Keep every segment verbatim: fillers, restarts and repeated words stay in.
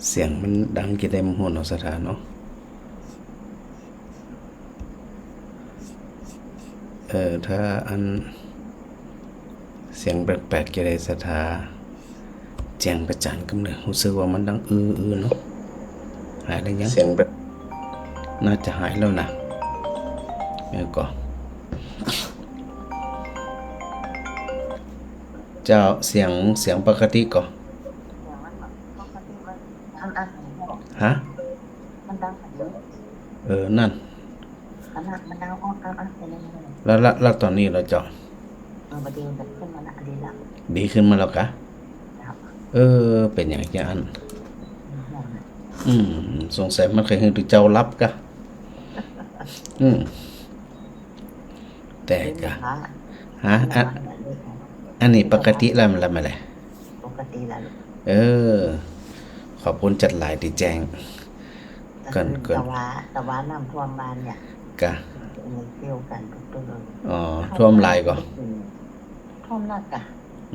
เสียงมันดังจะใดบ่ฮู้เนาะ ศรัทธาเนาะ เออ ถ้าอัน เสียงแปลกๆ จะใด ศรัทธา แจ้งพระอาจารย์กำเนิด ฮู้สึกว่ามันดังอื้อๆ เนาะ หายแล้วยัง เสียงแบบ น่าจะหายแล้วนะ เดี๋ยวก่อน เจ้า เสียง เสียงปกติก่อ ฮะ เออ นั่น แล้ว แล้ว แล้วต๋อนนี้ล่ะเจ้า เออ บัดนี้มันขึ้นมาละ ดีละ ดีขึ้นมาแล้วกะ ครับ เออ เป๋นหยังจะอั้น อืม สงสัยมันใค่หื้อเจ้าหลับกะ อืม แต่กะ ฮะ อัน อันนี้ปกติแล้ว มันละมาเลย ปกติแล้วลูก เออ ขอบคุณจ๊าดหลายตี้แจ้ง ก่อน ก่อน แต่ว่า แต่ว่าน้ำท่วมบ้านเนี่ย กะ มันเกี่ยวกั๋นทุกเรื่อง อ๋อ ท่วมหลายก่อ ท่วมหนักอะ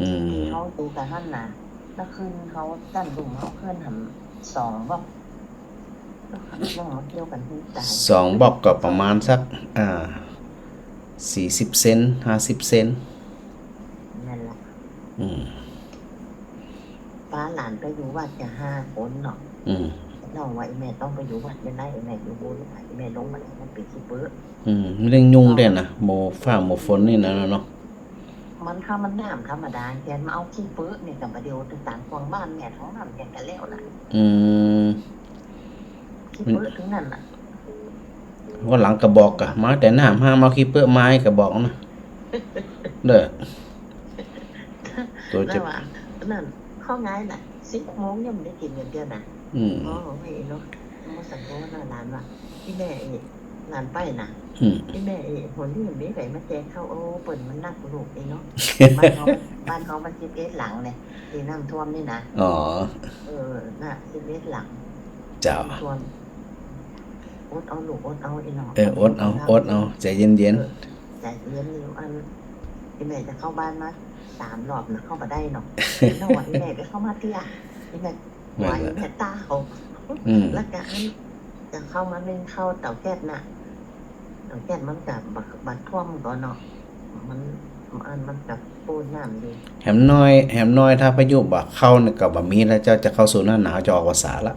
อืม ตี้เฮาดูกั๋นหั้นนะ เมื่อคืนเฮาจั้นดุงเฮาเขื่อนหำสองบล็อก ยังมาเกี่ยวกั๋นหื้อต๋าย สองบล็อกก็ประมาณสัก อ่า สี่สิบเซน ห้าสิบเซน นั่นแหละ อืม ปาหลานไปอยู่วัดจะห้าคนเนาะ อืม น้องว่า "อีแม่ต้องไปอยู่วัดไม่ได้ อีแม่อยู่บุญ อีแม่ลงมาแล้วมันเป๋นขี้เปื้อ" อืม มันเรื่องยุ่งแต๊นะ หมู่ฟ้าหมู่ฝนนี่นะเนาะ มันถ้ามันน้ำธรรมดา แกมาเอาขี้เปื้อนี่ก็บ่าเดียว ตึงต๋างขวางบ้านแม่ทั้งนั้น แกก็แล้วนะ อืม ขี้เปื้อตึงนั้นน่ะ วันหลังก็บอกกะ มาแต่น้ำ ห้ามเอาขี้เปื้อมา ก็บอกนะ เด้อ ตัวจะ แล้วว่า นั่น เข้าง่ายน่ะ สิบโมงยังบ่ได้กิ๋นอย่างเดียวน่ะ อืม อ๋อ ไอ้เนาะ โมสังโฆน่ะ หลานว่า "อีแม่ อีหลานไปน่ะ อืม อีแม่ อีหนนี่มีใผมาแจกข้าว" โอ้ เปิ้นมันนักลูกนี่เนาะ บ้านเฮา บ้านเฮามันสิบเอ็ดหลังเนี่ย ตี้น้ำท่วมนี่นะ อ๋อ เออ น่ะ สิบเอ็ดหลัง เจ้า ท่วม อดเอาลูก อดเอา อีน้อง เออ อดเอา อดเอา ใจ๋เย็นๆ เออ ใจ๋เย็นอยู่ อัน อีแม่จะเข้าบ้านมาสามรอบนะ เข้าบ่ได้เนาะ น้องว่า "อีแม่ไปเข้ามาเตื้อ อีแม่ ไหว แม่นแหละ แม่ต๋าว" อืม แล้วก็อัน จะเข้ามานึ่งข้าวเต๋าแก๊สน่ะ เต๋าแก๊สมันก็บ่ บ่ท่วมก่อเนาะ มัน อัน มันก็ปูนน้ำอยู่ แหมน้อย แหมน้อย ถ้าพายุบ่เข้านี่ก็บ่มีแล้ว เจ้า จะเข้าสู่หน้าหนาว จะออกพรรษาละ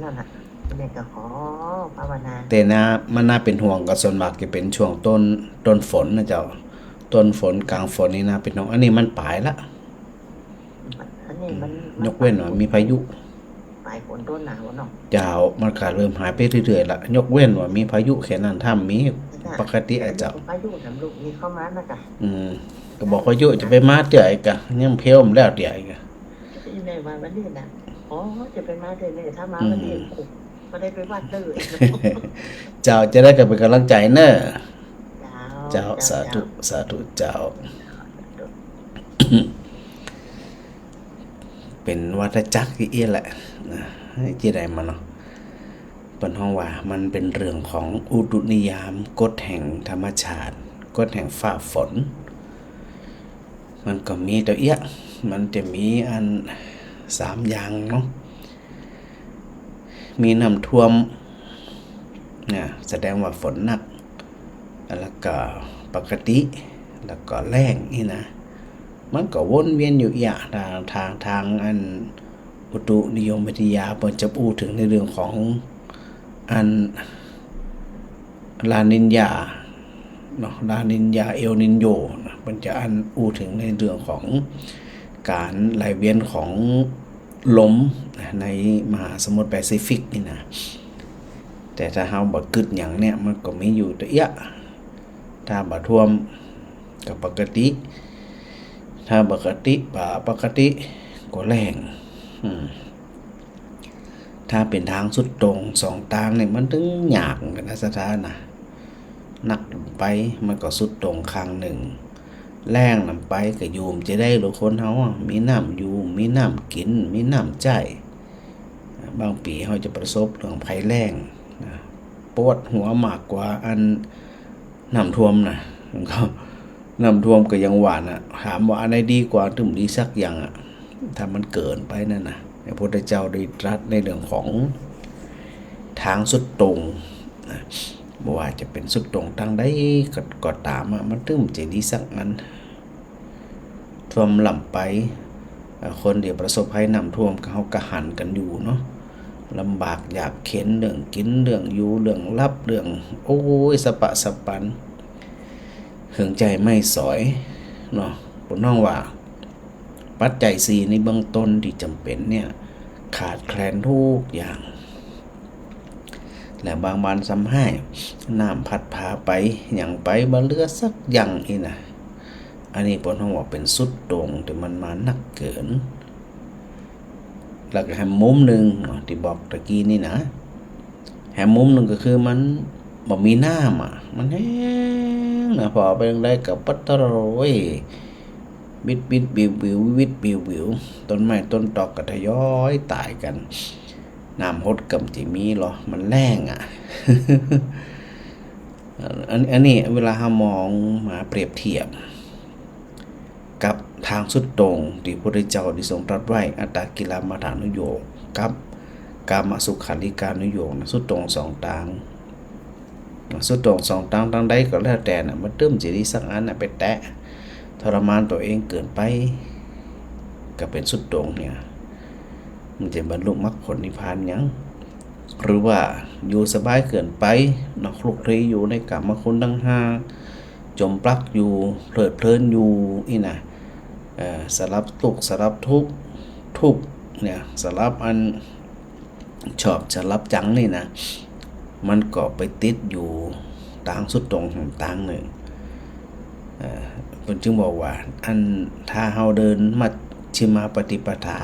นั่นน่ะ แม่ก็ขอภาวนา แต่น่า มันน่าเป๋นห่วงก็ส่วนมากจะเป๋นช่วงต้น ต้นฝนนะเจ้า ต้นฝนกลางฝนนี่น่าเป๋นห่วง อันนี้มันป๋ายละ อันนี้มัน อืม มัน ยกเว้นว่ามีพายุ ป๋ายฝนต้นหนาวเนาะ เจ้า มันก็เริ่มหายไปเรื่อยๆ ละ ยกเว้นว่ามีพายุแค่นั้น ถ้ามี จ้ะ ปกติอะเจ้า พายุทำลูกนี้เข้ามานะกะ อืม ก็บอกพายุจะไปมาเตื้ออีกกะ ยังเพี้ยวมันแล้วเตื้ออีกกะ อีแม่ว่าวันนี้น่ะ อ๋อ จะไปมาเตื้อเนี่ย ถ้ามาวันนี้ อืม ก็ได้ไปวัดเลย เจ้า จะได้ก็เป๋นก๋ำลังใจ๋เน่อ เจ้า เจ้า เจ้า สาธุ เจ้า สาธุเจ้า เป๋นวัฏจักรอี้แหละนะ จะใดมาเนาะ เปิ้นฮ้องว่ามันเป๋นเรื่องของอุตุนิยาม กฎแห่งธรรมชาติ กฎแห่งฟ้าฝน มันก็มีเต้าเอี้ยะ มันจะมีอันสามอย่างเนาะ มีน้ำท่วม นะ แสดงว่าฝนหนัก แล้วก็ปกติ แล้วก็แล้งนี่นะ มันก็วนเวียนอยู่อี้อะ ตาง ตาง ตางอันอุตุนิยมวิทยาเปิ้นจะอู้เถิงในเรื่องของอัน ลานิญาเนาะ ลานิญา เอลนิโญนะ เปิ้นจะอันอู้เถิงในเรื่องของก๋านไหลเวียนของลมนะ ในมหาสมุทรแปซิฟิกนี่นะ แต่ถ้าเฮาบ่กึ๊ดหยังเนี่ย มันก็มีอยู่เต้าเอี้ยะ ถ้าบ่ท่วมก็ปกติ ถ้าปกติ บ่ปกติก็แล้ง อืม ถ้าเป๋นตางสุดโต่งสองตางเนี่ย มันตึงยากเหมือนกั๋นนะ ศรัทธานะ หนักไปมันก็สุดโต่งข้างนึ่ง แล้งนำไปก็อยู่บ่ได้ ลูกคนเฮาอะ มีน้ำอยู่ มีน้ำกิ๋น มีน้ำใจ๊ บางปี๋เฮาจะประสบเรื่องภัยแล้งนะ ปวดหัวมากกว่าอันน้ำท่วมนะ ก็ น้ำท่วมก็ยังหวั่นอะ ถามว่าอันใดดีกว่า ตึงบ่ดีสักอย่างอะ ถ้ามันเกิ๋นไปนั่นนะ เอ พระพุทธเจ้าได้ตรัสในเรื่องของตางสุดโต่งนะ บ่ว่าจะเป๋นสุดโต่งตางใดก็ ก็ต๋ามอะ มันตึงจะดีสักอัน ท่วมล้ำไป เอ่อ คนตี้ประสบภัยน้ำท่วมก็เฮาก็หันกั๋นอยู่เนาะ ลำบากยากเข็ญ เรื่องกิ๋น เรื่องอยู่ เรื่องหลับ เรื่อง โอ้ย สะปะสะปัน เหิงใจ๋ไม่สอยเนาะ เปิ้นฮ้องว่า ปัจจัยสี่ในเบื้องต้นตี้จ๋ำเป๋นเนี่ย ขาดแคลนกู้อย่าง และบางวันซ้ำฮ้าย น้ำพัดพาไป หยังไป บ่เหลือสักอย่างอี้นะ อันนี้เปิ้นฮ้องว่าเป๋นสุดโต่ง ตี้มันมานักเกิ๋น แล้วก็แหมมุมนึ่งเนาะ ตี้บอกตะกี้นี่นะ แหมมุมนึ่งก็คือมันบ่มีน้ำอะ มันแห้งนะ พอเอาไปตางใดก็ปะตะโรย วิดวิดวิววิว วิดวิววิว ต้นไม้ต้นตอกก็ทยอยต๋ายกั๋น น้ำหดก็บ่มีลอ มันแล้งอะ อัน อันนี้เวลาเฮามองมาเปรียบเทียบกับตางสุดโต่งตี้พระพุทธเจ้าได้ทรงตรัสไว้ อัตตกิลมถานุโยค กับกามสุขัลลิกานุโยคนะ สุดโต่งสองตาง สุดโต่งสองตาง ตางใดก็แล้วแต่นะ มันตึงจะดีสักอันนะ ไปแตะทรมานตั๋วเองเกินไป ก็เป๋นสุดโต่งเนี่ย มันจะบรรลุมรรคผลนิพพานหยัง หรือว่าอยู่สบายเกินไปเนาะ คลุกคลีอยู่ในกามคุณตัณหา จ๋มปลักอยู่ เพลิดเพลินอยู่อี้นะ เอ่อ สลับสุขสลับทุกข์ ทุกข์เนี่ย สลับอันชอบสลับจังนี่นะ มันก็ไปติดอยู่ตางสุดโต่งหนตางนึ่ง เอ่อ เปิ้นจึงบอกว่า อันถ้าเฮาเดินมัชฌิมาปฏิปทา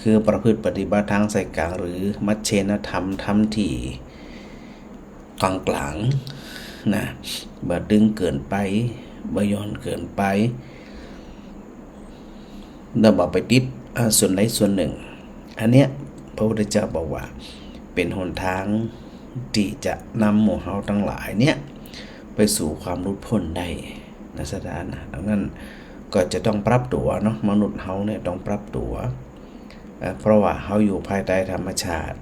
คือประพฤติปฏิบัติตางสายกลาง หรือมัชเชนธรรม ธรรมตี้กลางๆ นะ บ่ตึงเกินไป บ่หย่อนเกินไป แล้วบ่ไปติด อ่า ส่วนใดส่วนนึ่ง อันเนี้ยพระพุทธเจ้าบอกว่าเป๋นหนตางตี้จะนำหมู่เฮาตังหลายเนี่ยไปสู่ความหลุดป๊นได้นะ สถานะ ดังนั้นก็จะต้องปรับตั๋วเนาะ มนุษย์เฮาเนี่ยต้องปรับตั๋ว เอ่อ เพราะว่าเฮาอยู่ภายใต้ธรรมชาติ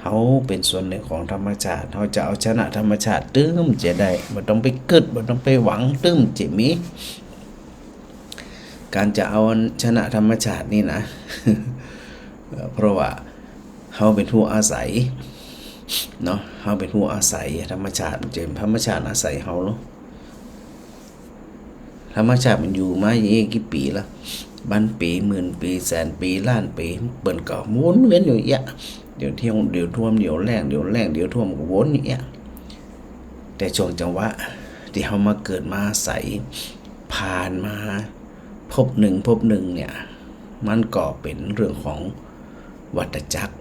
เฮาเป๋นส่วนนึ่งของธรรมชาติ เฮาจะเอาชนะธรรมชาติตึงจะได้ บ่ต้องไปกึ๊ด บ่ต้องไปหวัง ตึงจะมี ก๋านจะเอาชนะธรรมชาตินี่นะ เอ่อ เพราะว่าเฮาเป๋นผู้อาศัยเนาะ เฮาเป๋นผู้อาศัยธรรมชาติ มันจะ ธรรมชาติอาศัยเฮาเนาะ ธรรมชาติมันอยู่มาอย่างนี้กี่ปี๋ละ พันปี๋ หมื่นปี๋ แสนปี๋ ล้านปี๋ เปิ้นก็วนเวียนอยู่เอี้ย เดี๋ยวเที่ยง เดี๋ยวท่วม เดี๋ยวแล้ง เดี๋ยวแล้ง เดี๋ยวท่วม ก็วนอยู่เอี้ย แต่ช่วงจังหวะตี้เฮามาเกิดมาอาศัย ผ่านมาภพนึ่งภพนึ่งเนี่ย มันก็เป๋นเรื่องของวัฏจักร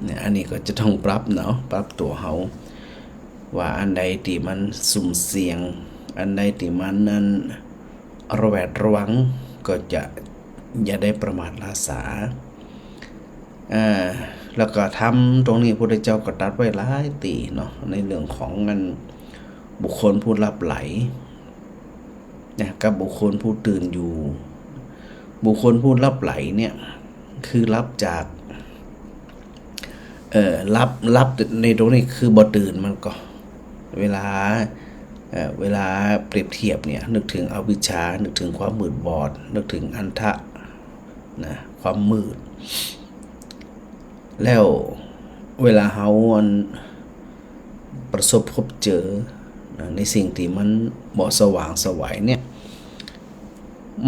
เนี่ย อันนี้ก็จะต้องปรับเนาะ ปรับตั๋วเฮา ว่าอันใดตี้มันสุ่มเสี่ยง อันใดตี้มันนั่นระแวดระวัง ก็จะอย่าได้ประมาทหล้าสา อ่า แล้วก็ธรรมตรงนี้พระพุทธเจ้าก็ตรัสไว้หลายตี้เนาะ ในเรื่องของอันบุคคลผู้หลับใหลนะ กับบุคคลผู้ตื่นอยู่ บุคคลผู้หลับใหลเนี่ย คือหลับจาก เอ่อ หลับ หลับในตรงนี้คือบ่ตื่นมันก็ เวลา เอ่อ เวลาเปรียบเทียบเนี่ย นึกถึงอวิชชา นึกถึงความมืดบอด นึกถึงอันทะ นะ ความมืด แล้วเวลาเฮาอันประสบพบเจอนะ ในสิ่งตี้มันบ่สว่างไสวเนี่ย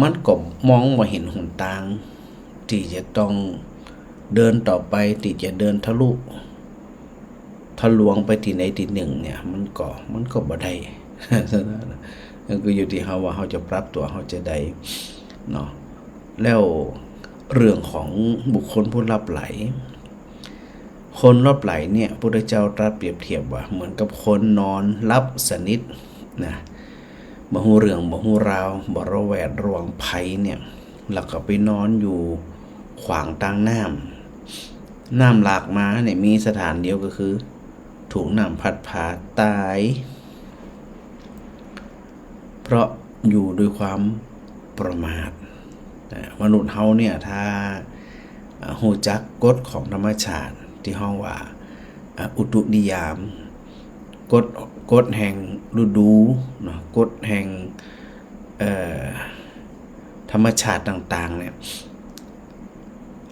มันก็มองบ่เห็นหนตางตี้จะต้องเดินต่อไป ตี้จะเดินทะลุ ทะลวงไปตี้ใดตี้นึ่งเนี่ย มันก็ มันก็บ่ได้ มันก็อยู่ตี้เฮาว่าเฮาจะปรับตั๋วเฮาจะใดเนาะ แล้วเรื่องของบุคคลผู้หลับใหล คนหลับใหลเนี่ย พุทธเจ้าตรัสเปรียบเทียบว่าเหมือนกับคนนอนหลับสนิทนะ บ่ฮู้เรื่องบ่ฮู้ราว บ่ระแวดระวังภัยเนี่ย แล้วก็ไปนอนอยู่ขวางตางน้ำ น้ำหลากมาเนี่ยมีสถานเดียวก็คือถูกน้ำพัดพาต๋าย เพราะอยู่ด้วยความประมาทนะ มนุษย์เฮาเนี่ย ถ้า อ่า ฮู้จักกฎของธรรมชาติตี้ฮ้องว่า อ่า อุตุนิยาม กฎ กฎแห่งฤดูเนาะ กฎแห่ง เอ่อ ธรรมชาติต่างๆ เนี่ย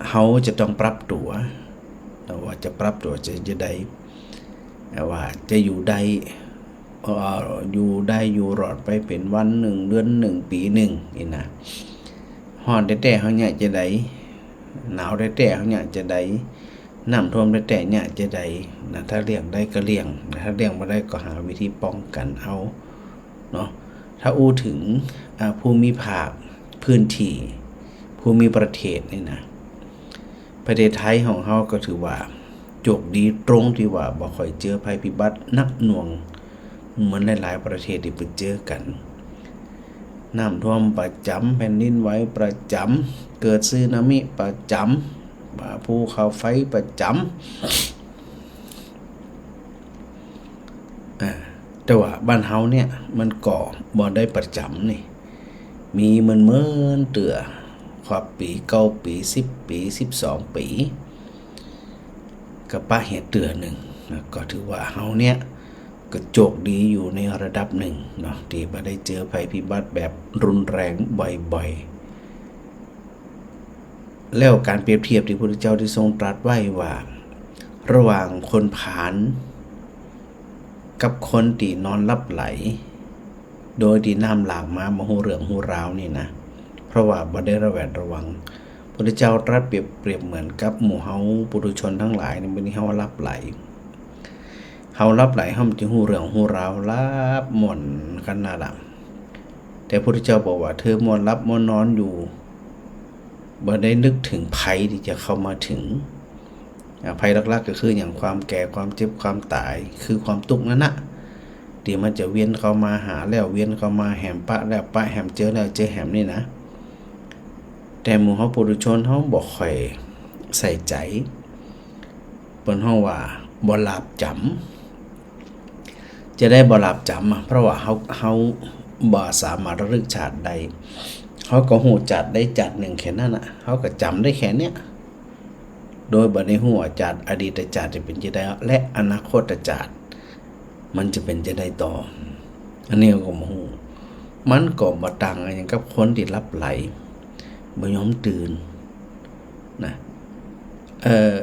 เฮาจะต้องปรับตั๋ว แต่ว่าจะปรับตั๋วจะ จะใด แต่ว่าจะอยู่ได้ เอ่อ อยู่ได้อยู่รอดไปเป๋นวันนึ่ง เดือนนึ่ง ปี๋นึ่ง นี่นะ ฮ้อนแต๊ๆ เฮาเยียะจะใด หนาวแต๊ๆ เฮาเยียะจะใด น้ำท่วมแต๊ๆ เยียะจะใดนะ ถ้าเลี่ยงได้ก็เลี่ยงนะ ถ้าเลี่ยงบ่ได้ก็หาวิธีป้องกันเอาเนาะ ถ้าอู้เถิง อ่า ภูมิภาค พื้นที่ ภูมิประเทศนี่นะ ประเทศไทยของเฮาก็ถือว่าโจคดีตรงตี้ว่าบ่ค่อยเจอภัยพิบัติหนักหน่วงเหมือนหลายๆ ประเทศตี้เปิ้นเจอกั๋น น้ำท่วมประจ๋ำ แผ่นดินไหวประจ๋ำ เกิดสึนามิประจ๋ำ อ่า ภูเขาไฟประจ๋ำ อ่า แต่ว่าบ้านเฮาเนี่ยมันก็บ่ได้ประจ๋ำนี่ มีเมินๆ เตื้อ ครบปี๋ เก้าปี๋ สิบปี๋ สิบสองปี๋ ก็ปะเหียเตื้อนึ่งนะ ก็ถือว่าเฮาเนี่ยก็โจคดีอยู่ในระดับนึ่งเนาะ ตี้บ่ได้เจอภัยพิบัติแบบรุนแรงบ่อยๆ แล้วก๋านเปรียบเทียบตี้พุทธเจ้าได้ทรงตรัสไว้ว่า ระหว่างคนผานกับคนตี้นอนหลับไหล โดยตี้น้ำหลากมาบ่ฮู้เรื่องฮู้ราวนี่นะ เพราะว่าบ่ได้ระแวดระวัง พุทธเจ้าตรัสเปรียบ เปรียบเหมือนกับหมู่เฮาปุถุชนตังหลายนี่ มื้อนี้เฮาหลับไหล เฮาหลับไหล เฮาบ่ฮู้เรื่องฮู้ราว หลับม่วนขนาดละ แต่พุทธเจ้าบอกว่า เธอมัวหลับมัวนอนอยู่ บ่ได้นึกเถิงภัยตี้จะเข้ามาเถิง อ่า ภัยหลักๆ ก็คือหยัง ความแก่ ความเจ็บ ความต๋าย คือความตุ๊กข์นั่นนะ ตี้มันจะเวียนเข้ามาหาแล้วเวียนเข้ามา แหมปะแล้วปะ แหมเจอแล้วเจอแหมนี่นะ แต่หมู่เฮาปุถุชนเฮาบ่ค่อยใส่ใจ๋ เปิ้นฮ้องว่าบ่หลาบจ๋ำ จะใดบ่หลาบจ๋ำอะ เพราะว่าเฮา เฮาบ่สามารถระลึกชาติได้ เฮาก็ฮู้จาติใดจาตินึ่งแค่นั้นน่ะ เฮาก็จ๋ำได้แค่เนี้ย โดยบ่ได้ฮู้ว่าจาติ อดีตจาติจะเป๋นจะใด และอนาคตจาติมันจะเป๋นจะใดต่อ อันนี้เฮาก็บ่ฮู้ มันก็บ่ต่างอะหยังกับคนตี้หลับไหล บ่ยอมตื่นนะ เอ่อ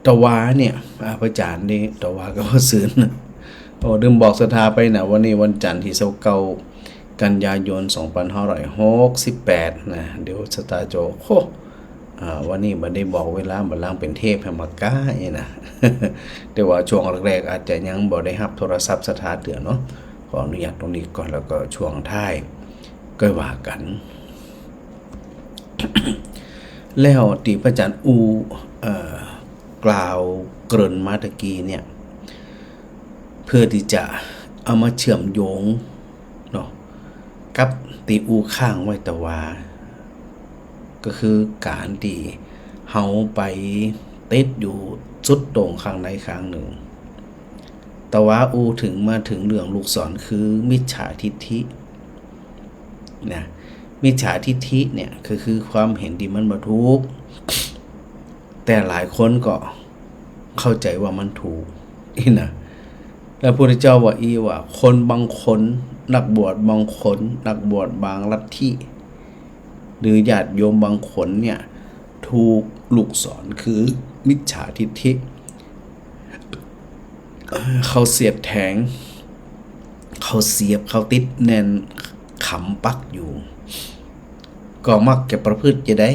ตะวาเนี่ย อ่า พระอาจ๋ารย์นี่ ตะวากับพระซืน โอ้ ลืมบอกศรัทธาไปนะ วันนี้วันจันทร์ตี้ซาวเก้า กันยายน สองพันห้าร้อยหกสิบแปด นะ เดี๋ยวศรัทธาจะ โอ้ อ่า วันนี้บ่ได้บอกเวลา บ่ลางเป๋นเทปแหมมาก้านี่นะ แต่ว่าช่วงแรกๆ อาจจะยังบ่ได้ฮับโทรศัพท์ศรัทธาเตื้อเนาะ ขออนุญาตตรงนี้ก่อน แล้วก็ช่วงท้ายก็ว่ากั๋น แล้วตี้พระอาจ๋ารย์อู้ เอ่อ กล่าวเกริ่นมาตะกี้เนี่ย เพื่อตี้จะเอามาเชื่อมโยงเนาะ กับตี้อู้ค้างไว้ตะวา ก็คือก๋านตี้เฮาไปติดอยู่สุดโต่งข้างใดข้างนึ่ง ตะวาอู้เถิง มาเถิงเรื่องลูกศรคือมิจฉาทิฏฐินะ มิจฉาทิฏฐิเนี่ยก็คือความเห็นตี้มันบ่ถูก แต่หลายคนก็เข้าใจ๋ว่ามันถูก นี่นะ แล้วพุทธเจ้าว่าอี้ว่า คนบางคน นักบวชบางคน นักบวชบางลัทธิ หรือญาติโยมบางคนเนี่ย ถูกลูกศรคือมิจฉาทิฏฐิ เขาเสียดแทง เขาเสียบ เขาติดแน่น ขังปักอยู่ ก็มักจะประพฤติจะใด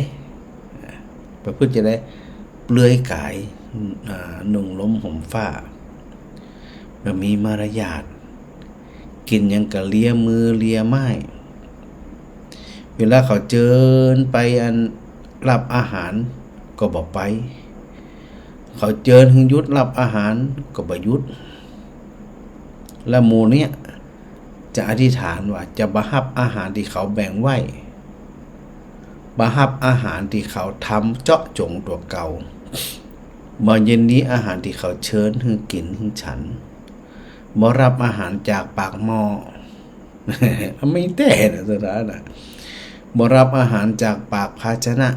ประพฤติจะใด เปลือยกาย อ่า นุ่งลมห่มฟ้า บ่มีมารยาท กิ๋นหยังก็เลียมือเลียไม้ เวลาเขาเจิญไปอันรับอาหารก็บ่ไป เขาเจิญหื้อหยุดรับอาหารก็บ่หยุด และหมู่เนี่ยจะอธิษฐานว่าจะบ่ฮับอาหารตี้เขาแบ่งไว้ บ่ฮับอาหารตี้เขาทำเจาะจงตั๋วเก่า บ่ยินดีอาหารตี้เขาเชิญหื้อกิ๋นหื้อฉัน บ่รับอาหารจากปากหม้อ มีแต๊นะ ศรัทธานะ บ่รับอาหารจากปากภาชนะ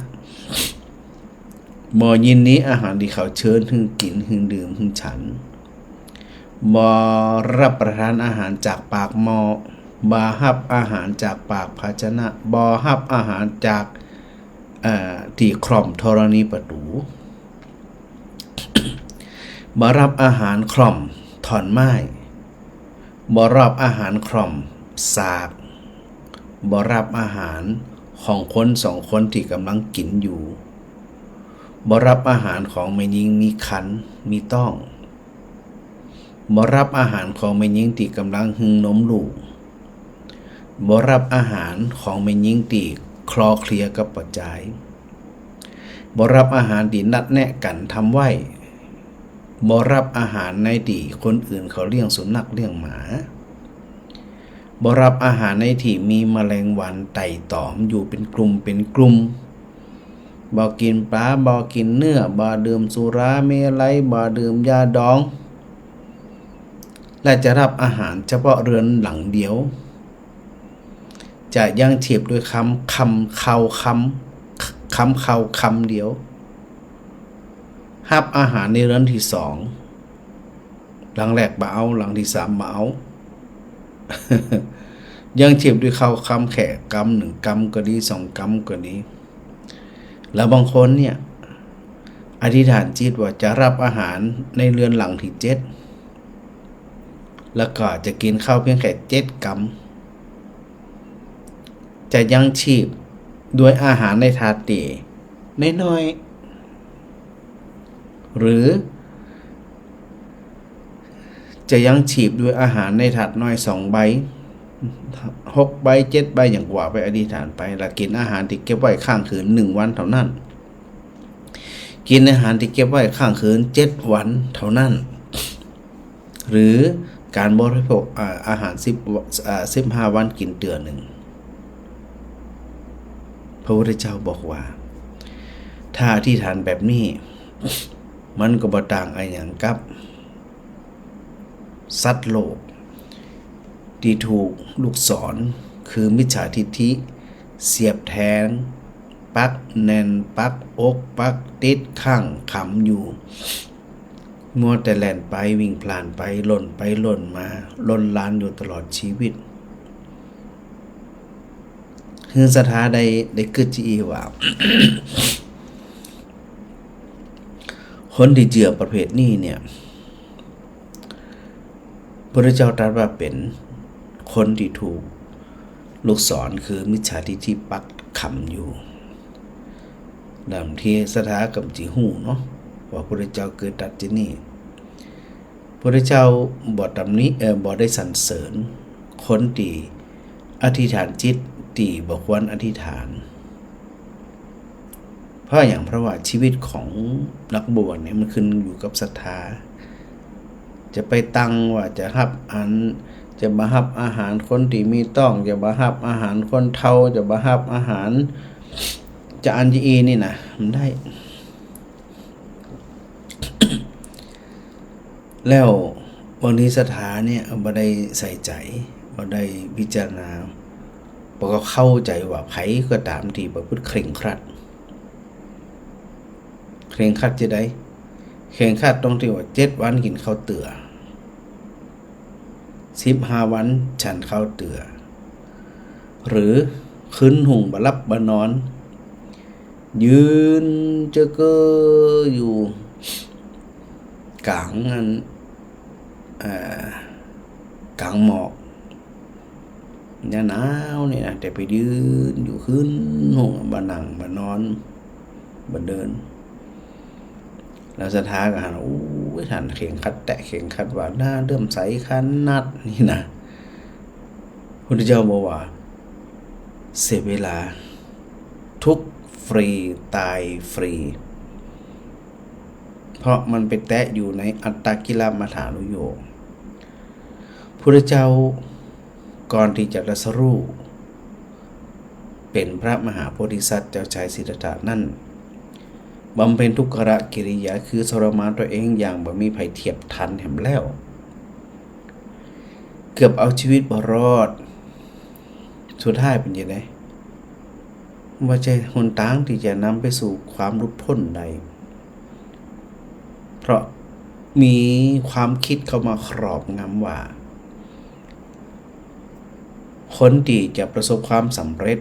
บ่ยินดีอาหารตี้เขาเชิญหื้อกิ๋น หื้อดื่ม หื้อฉัน บ่ฮับประทานอาหารจากปากหม้อ บ่ฮับอาหารจากปากภาชนะ บ่ฮับอาหารจาก เอ่อ ตี้คร่อมธรณีประตู๋ บ่ฮับอาหารคร่อมถ่อนไม้ บ่ฮับอาหารคร่อมสาก บ่ฮับอาหารของคนสองคนตี้ก่ำลังกิ๋นอยู่ บ่ฮับอาหารของแม่ญิงมีครรภ์มีต๊อง บ่ฮับอาหารของแม่ญิงตี้ก่ำลังหื้อนมลูก บ่ฮับอาหารของแม่ญิงตี้คลอเคลียกับป้อจาย บ่ฮับอาหารตี้นัดแนะกั๋นทำไว้ บ่ฮับอาหารในตี้คนอื่นเขาเลี้ยงสุนัขเลี้ยงหมา บ่ฮับอาหารในตี้มีแมลงวันไต่ตอมอยู่เป๋นกลุ่มเป๋นกลุ่ม บ่กิ๋นป๋า บ่กิ๋นเนื้อ บ่ดื่มสุราเมรัย บ่ดื่มยาดอง และจะฮับอาหารเฉพาะเฮือนหลังเดียว จะยังชีพด้วยคำ คำ ข้าว คำ คำ ข้าว คำเดียว ฮับอาหารในเฮือนตี้สอง หลังแรกบ่เอา หลังตี้สามบ่เอา ยังชีพด้วยข้าวกำแค่กำนึ่ง กำก็ดี สองกำก็ดี แล้วบางคนเนี่ย อธิษฐานจิตว่าจะฮับอาหารในเฮือนหลังตี้เจ็ด แล้วก็จะกิ๋นข้าวเพียงแค่เจ็ดกำ จะยังชีพด้วยอาหารในถาดตี้น้อยๆ หรือ จะยังชีพด้วยอาหารในถาดน้อยสองใบ หกใบ เจ็ดใบ อย่างกว่าไปอธิษฐานไป แล้วกิ๋นอาหารตี้เก็บไว้ค้างคืนหนึ่งวันเท่านั้น กิ๋นอาหารตี้เก็บไว้ค้างคืนเจ็ดวันเท่านั้น หรือก๋านบริโภค อ่า อาหารสิบ อ่า สิบห้าวันกิ๋นเตื้อนึ่ง พระพุทธเจ้าบอกว่า ถ้าอธิษฐานแบบนี้ มันก็บ่ต่างอะหยังกับ สัตว์โลกตี้ถูกลูกศร คือมิจฉาทิฏฐิ เสียบแทง ปักแน่น ปักอก ปักติด ขัง ขำอยู่ มัวแต่แล่นไป วิ่งพล่านไป ล่นไป ล่นมา ล่นลานอยู่ตลอดชีวิต หื้อศรัทธาได้ ได้กึ๊ดจาอี้ว่า คนตี้เจื้อประเภทนี้เนี่ย พุทธเจ้าตรัสว่าเป๋นคนตี้ถูกลูกศร คือมิจฉาทิฏฐิปักขำอยู่ ดังตี้ศรัทธาก่ำจะฮู้เนาะ ว่าพุทธเจ้าเกยตรัสจาอี้ พุทธเจ้าบ่ตำหนิ เอ่อ บ่ได้สรรเสริญคนตี้อธิษฐานจิตตี้บ่ควรอธิษฐาน เพราะหยัง เพราะว่าชีวิตของนักบวชเนี่ยมันขึ้นอยู่กับศรัทธา จะไปตั้งว่าจะฮับอัน จะบ่ฮับอาหารคนตี้มีต๊อง จะบ่ฮับอาหารคนเฒ่า จะบ่ฮับอาหาร จะอั้นจะอี้นี่นะ บ่ได้ แล้วบางทีศรัทธาเนี่ยบ่ได้ใส่ใจ๋ บ่ได้พิจารณา บ่เข้าใจ๋ว่าใผก็ต๋ามตี้ประพฤติเคร่งครัด เคร่งครัดจาใด เคร่งครัดตรงตี้ว่าเจ็ดวันกิ๋นข้าวเตื้อ สิบห้าวันฉันข้าวเตื้อ หรือคืนหุงบ่หลับบ่นอน ยืนเจ้อเก้ออยู่ก๋างอัน เอ่อ ก๋างหมอก ยามหนาวนี่นะ แต่ไปยืนอยู่คืนหุง บ่นั่ง บ่นอน บ่เดิน แล้วศรัทธาก็หัน โอ้ย ท่านเคร่งครัดแต๊ เคร่งครัดว่า น่าเลื่อมใสขนาดนี้นะ พุทธเจ้าบอกว่า เสียเวลา ทุกข์ฟรี ตายฟรี เพราะมันไปแตะอยู่ในอัตตกิลมัฏฐานุโยค พุทธเจ้าก่อนตี้จะตรัสรู้เป๋นพระมหาโพธิสัตว์เจ้าชายสิทธัตถะนั้น บำเพ็ญทุกขกิริยา คือทรมานตัวเองอย่างบ่มีใผเทียบทันแหมแล้ว เกือบเอาชีวิตบ่รอด สุดท้ายเป๋นจาใด บ่ใจ้หนตางตี้จะนำไปสู่ความหลุดพ้นได้ เพราะมีความคิดเข้ามาครอบงำว่า คนตี้จะประสบความสำเร็จ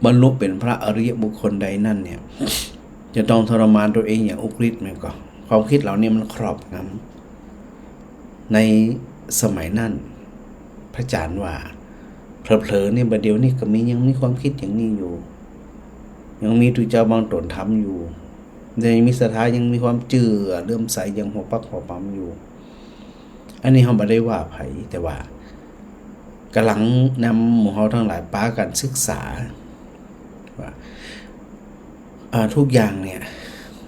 บรรลุเป๋นพระอริยบุคคลได้นั้นเนี่ย จะต้องทรมานตัวเองอย่างอุกฤษธิ์ แม่นก่อ ความคิดเหล่านี้มันครอบงำ ในสมัยนั้น พระอาจารย์ว่า เผลอๆ เนี่ย บ่าเดี่ยวนี้ก็มี ยังมีความคิดอย่างนี้อยู่ ยังมีตุ๊เจ้าบางต๋นทำอยู่ ยังมีศรัทธา ยังมีความเจื้อเลื่อมใสอย่างหัวปักหัวปำอยู่ อันนี้เฮาบ่ได้ว่าใผ แต่ว่ากำลังนำหมู่เฮาตังหลายปากั๋นศึกษาว่า อ่า ทุกอย่างเนี่ย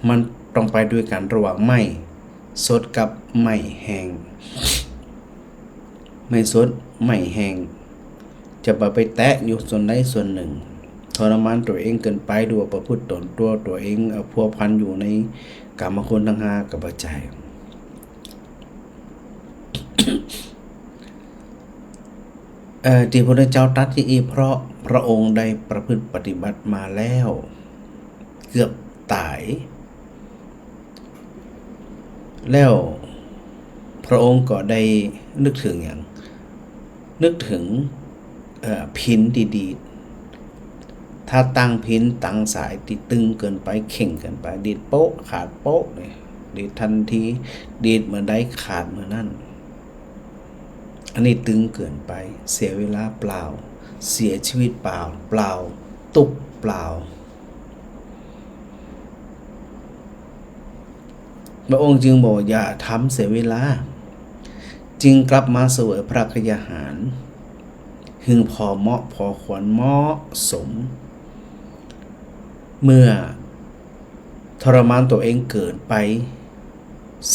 มันต้องไปด้วยกั๋นระหว่างไม้สดกับไม้แห้ง ไม้สด ไม้แห้ง จะบ่ไปแตะอยู่ส่วนใดส่วนหนึ่ง ทรมานตัวเองเกินไป หรือว่าประพฤติต๋นตัว ตัวเอง เอ่อ พัวพันอยู่ในกามคุณตังห้าก็บ่ใจ้ เอ่อ ตี้พระพุทธเจ้าตรัสอย่างอี้ เพราะพระองค์ได้ประพฤติปฏิบัติมาแล้ว เกือบต๋าย แล้วพระองค์ก็ได้นึกเถิงหยัง นึกเถิง เอ่อ พิณตี้ดีด ถ้าตั้งพิณ ตั้งสายตี้ตึงเกินไป เข่งเกินไป ดีดโป๊ะ ขาดโป๊ะเลย ดีดตันที ดีดเมื่อใดขาดเมื่อนั้น อันนี้ตึงเกินไป เสียเวลาเปล่า เสียชีวิตเปล่า เปล่า ตุ๊กข์เปล่า พระองค์จึงบอกว่า อย่าทำเสียเวลา จึงกลับมาเสวยพระกยาหาร หื้อพอเหมาะพอควรเหมาะสม เมื่อทรมานตัวเองเกินไป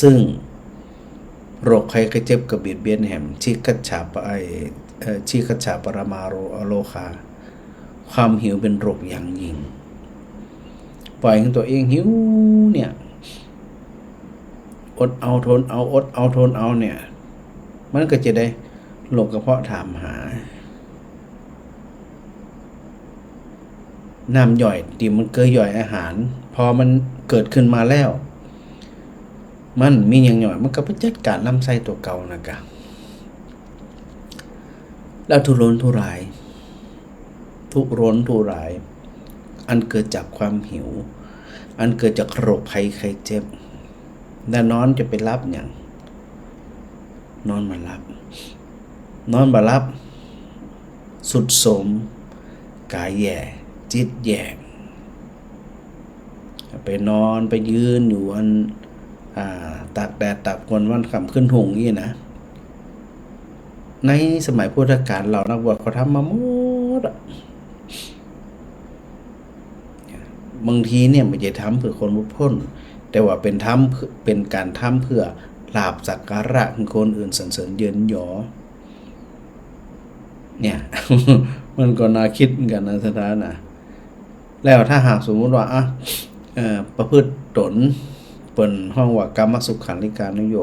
ซึ่งโรคภัยไข้เจ็บก็เบียดเบียนแหม ชิคัจฉาปะ ไอ้ เอ่อ ชิคัจฉาปรมาโร อโรคา ความหิวเป๋นโรคอย่างยิ่ง ปล่อยหื้อตัวเองหิวเนี่ย อดเอาทนเอา อดเอาทนเอาเนี่ย มันก็จะได้โรคกระเพาะถามหา น้ำย่อยตี้มันเกยย่อยอาหาร พอมันเกิดขึ้นมาแล้ว มันมีหยังย่อย มันก็ไปจัดก๋านลำไส้ตั๋วเก่านั่นกะ แล้วทุรนทุราย ทุรนทุราย อันเกิดจากความหิว อันเกิดจากโรคภัยไข้เจ็บ แล้วนอนจะไปหลับหยัง นอนบ่หลับ นอนบ่หลับ ทรุดโทรม ก๋ายแย่ จิตแย่ ไปนอนไปยืนอยู่อัน อ่า ตากแดดตากฝนวันค่ำคืนฮุ่งอี้นะ ในสมัยพุทธกาลเหล่านักบวชเขาทำมาหมดอะ บางทีเนี่ยบ่ใจ้ทำเปื้อคนหลุดป๊น แต่ว่าเป๋นทำเปื้อ เป๋นก๋านทำเปื้อลาภสักการะหื้อคนอื่นสรรเสริญเยินยอ เนี่ย มันก็น่าคิดเหมือนกั๋นนะ ศรัทธานะ แล้วถ้าหากสมมุติว่า อ่ะ เอ่อ ประพฤติต๋น เปิ้นฮ้องว่ากามสุขัลลิกานุโย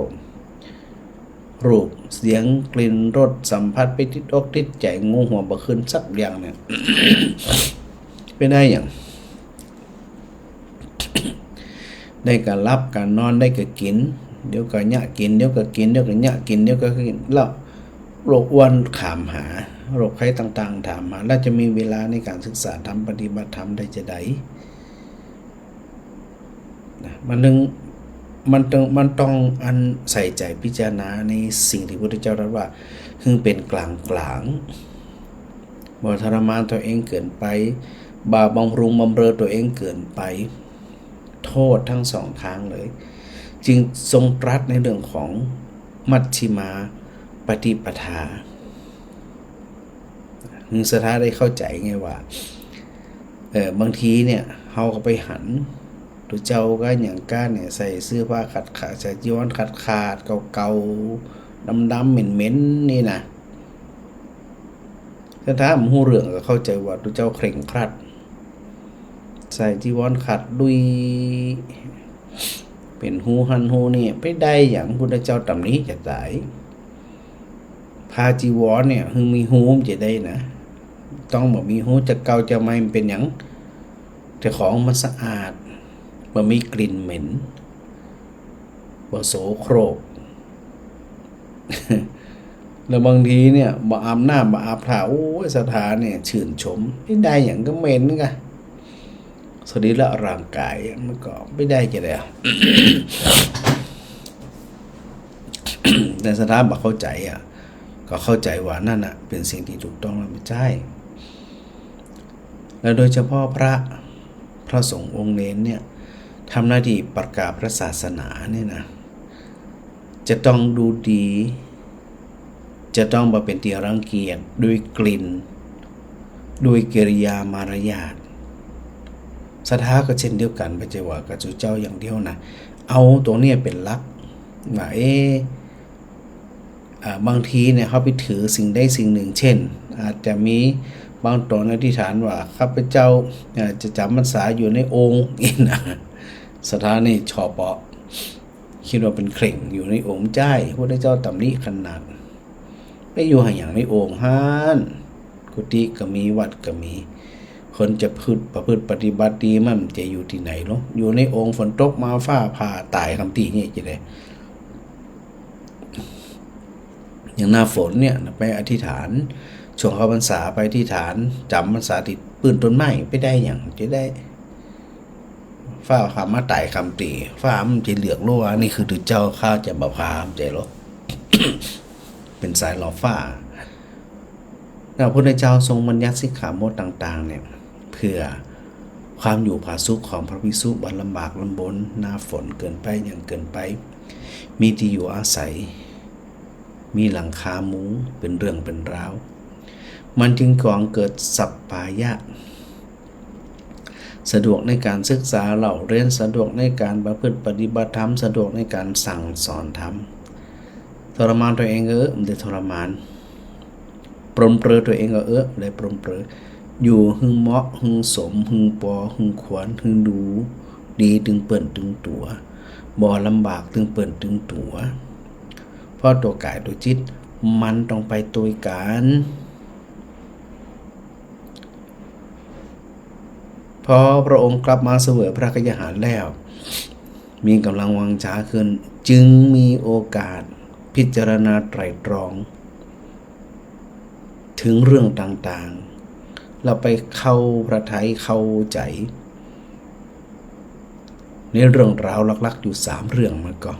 ค รูป เสียง กลิ่น รส สัมผัส ไปติดอกติดใจ๋ งูหัวบ่ขึ้นสักอย่างเนี่ย ไปได้หยัง ได้ก็หลับก็นอน ได้ก็กิ๋น เดี๋ยวก็เยียะกิ๋น เดี๋ยวก็กิ๋น เดี๋ยวก็เยียะกิ๋น เดี๋ยวก็กิ๋น แล้วโรคอ้วนถามหา โรคภัยต่างๆ ถามหา แล้วจะมีเวลาในก๋านศึกษาธรรม ปฏิบัติธรรมได้จาใด นะ มันต้อง มันต้อง มันต้องอันใส่ใจ๋พิจารณาในสิ่งตี้พระพุทธเจ้าตรัสว่า หื้อเป๋นก๋างๆ บ่ทรมานตั๋วเองเกินไป บ่บำรุงบำเรอตั๋วเองเกินไป โต้ษตึงสองตางเลย จึงทรงตรัสในเรื่องของมัชฌิมาปฏิปทา หื้อศรัทธาได้เข้าใจ๋ไงว่า เอ่อ บางทีเนี่ย เฮาก็ไปหัน ตุ๊เจ้าก้าหยังก้าเนี่ย ใส่เสื้อผ้าขาดๆ ใส่จีวรขาดๆ เก่าๆ ดำๆ เหม็นๆ นี่นะ ศรัทธาบ่ฮู้เรื่องก็เข้าใจ๋ว่าตุ๊เจ้าเคร่งครัด ใส่จีวรขาดดุย เป๋นฮู้หั้นฮู้นี่ ไปได้หยัง พุทธเจ้าตำหนิจะต๋าย ผ้าจีวรเนี่ย หื้อมีฮู้มันจะได้นะ ต้องบ่มีฮู้ จะเก่าจะใหม่มันเป๋นหยัง แต่ของมันสะอาด บ่มีกลิ่นเหม็น บ่โสโครก แล้วบางทีเนี่ย บ่อาบน้ำ บ่อาบท่า โอ้ย ศรัทธาเนี่ย ชื่นชม ไม่ได้หยัง ก็เหม็นกะ สรีระร่างกายมันก็ไม่ได้จะได้ แต่ศรัทธาบ่เข้าใจ๋อะ ก็เข้าใจ๋ว่านั่นน่ะ เป๋นสิ่งตี้ถูกต้องแล้ว บ่ใจ้ และโดยเฉพาะพระ พระสงฆ์องค์เณรเนี่ย ทำหน้าตี้ประกาศพระศาสนาเนี่ยนะ จะต้องดูดี จะต้องบ่เป๋นตี้รังเกียจด้วยกลิ่น ด้วยกิริยามารยาท ศรัทธาก็เช่นเดียวกั๋น บ่ใจ้ว่ากับจุเจ้าอย่างเดียวนะ เอาตรงเนี้ยเป๋นหลัก ว่า เอ๊ะ อ่า บางทีเนี่ย เฮาไปถือสิ่งใดสิ่งนึ่ง เช่น อาจจะมีบางต๋นอธิษฐานว่า ข้าพเจ้า อ่า จะจ๋ำพรรษาอยู่ในโอ่ง นี่นะ ศรัทธานี่ชอบเปาะ กึ๊ดว่าเป๋นเคร่ง อยู่ในโอ่ง บ่ใจ้ พระพุทธเจ้าตำหนิขนาด ไปอยู่หาหยังในโอ่งหั้น กุฏิก็มี วัดก็มี คนจะประพฤติ ประพฤติปฏิบัติดีมันจะอยู่ตี้ไหนลอ อยู่ในโอ่ง ฝนตกมาฟ้าผ่าต๋ายคำตี้นี่จะได้ อย่างหน้าฝนเนี่ย ไปอธิษฐาน ช่วงเข้าพรรษาไปอธิษฐาน จ๋ำพรรษาตี้ปื้นต้นไม้ ไปได้หยัง จะได้ ฟ้าผ่ามาต๋ายคำตี้ ฟ้ามันจะเหลือกลอ อันนี้คือตุ๊เจ้าข้าจะบ่ผ่า บ่ใจ้ลอ เป๋นสายหล่อฟ้า แล้วพระพุทธเจ้าทรงบัญญัติสิกขาบทต่างๆ เนี่ย เพื่อความอยู่ผาสุกของพระภิกษุ บ่ลำบากลำบน หน้าฝนเกินไป หยังเกินไป มีตี้อยู่อาศัย มีหลังคามุง เป๋นเรื่องเป๋นราว มันจึงก่อเกิดสัปปายะ สะดวกในก๋านศึกษาเล่าเรียน สะดวกในก๋านประพฤติปฏิบัติธรรม สะดวกในก๋านสั่งสอนธรรม ทรมานตั๋วเองก็เออ บ่ได้ทรมาน ปรนเปรอตั๋วเองก็เออ บ่ได้ปรนเปรอ อยู่หื้อเหมาะ หื้อสม หื้อปอ หื้อควร หื้อดูดีตึงเปิ้นตึงตั๋ว บ่ลำบากตึงเปิ้นตึงตั๋ว เพราะตั๋วก๋ายตั๋วจิตมันต้องไปตวยกั๋น พอพระองค์กลับมาเสวยพระกยาหารแล้ว มีก๋ำลังวังชาขึ้น จึงมีโอกาสพิจารณาไตร่ตรอง เถิงเรื่องต่างๆ แล้วไปเข้าพระทัยเข้าใจ๋ ในเรื่องราวหลักๆ อยู่สามเรื่องมันก็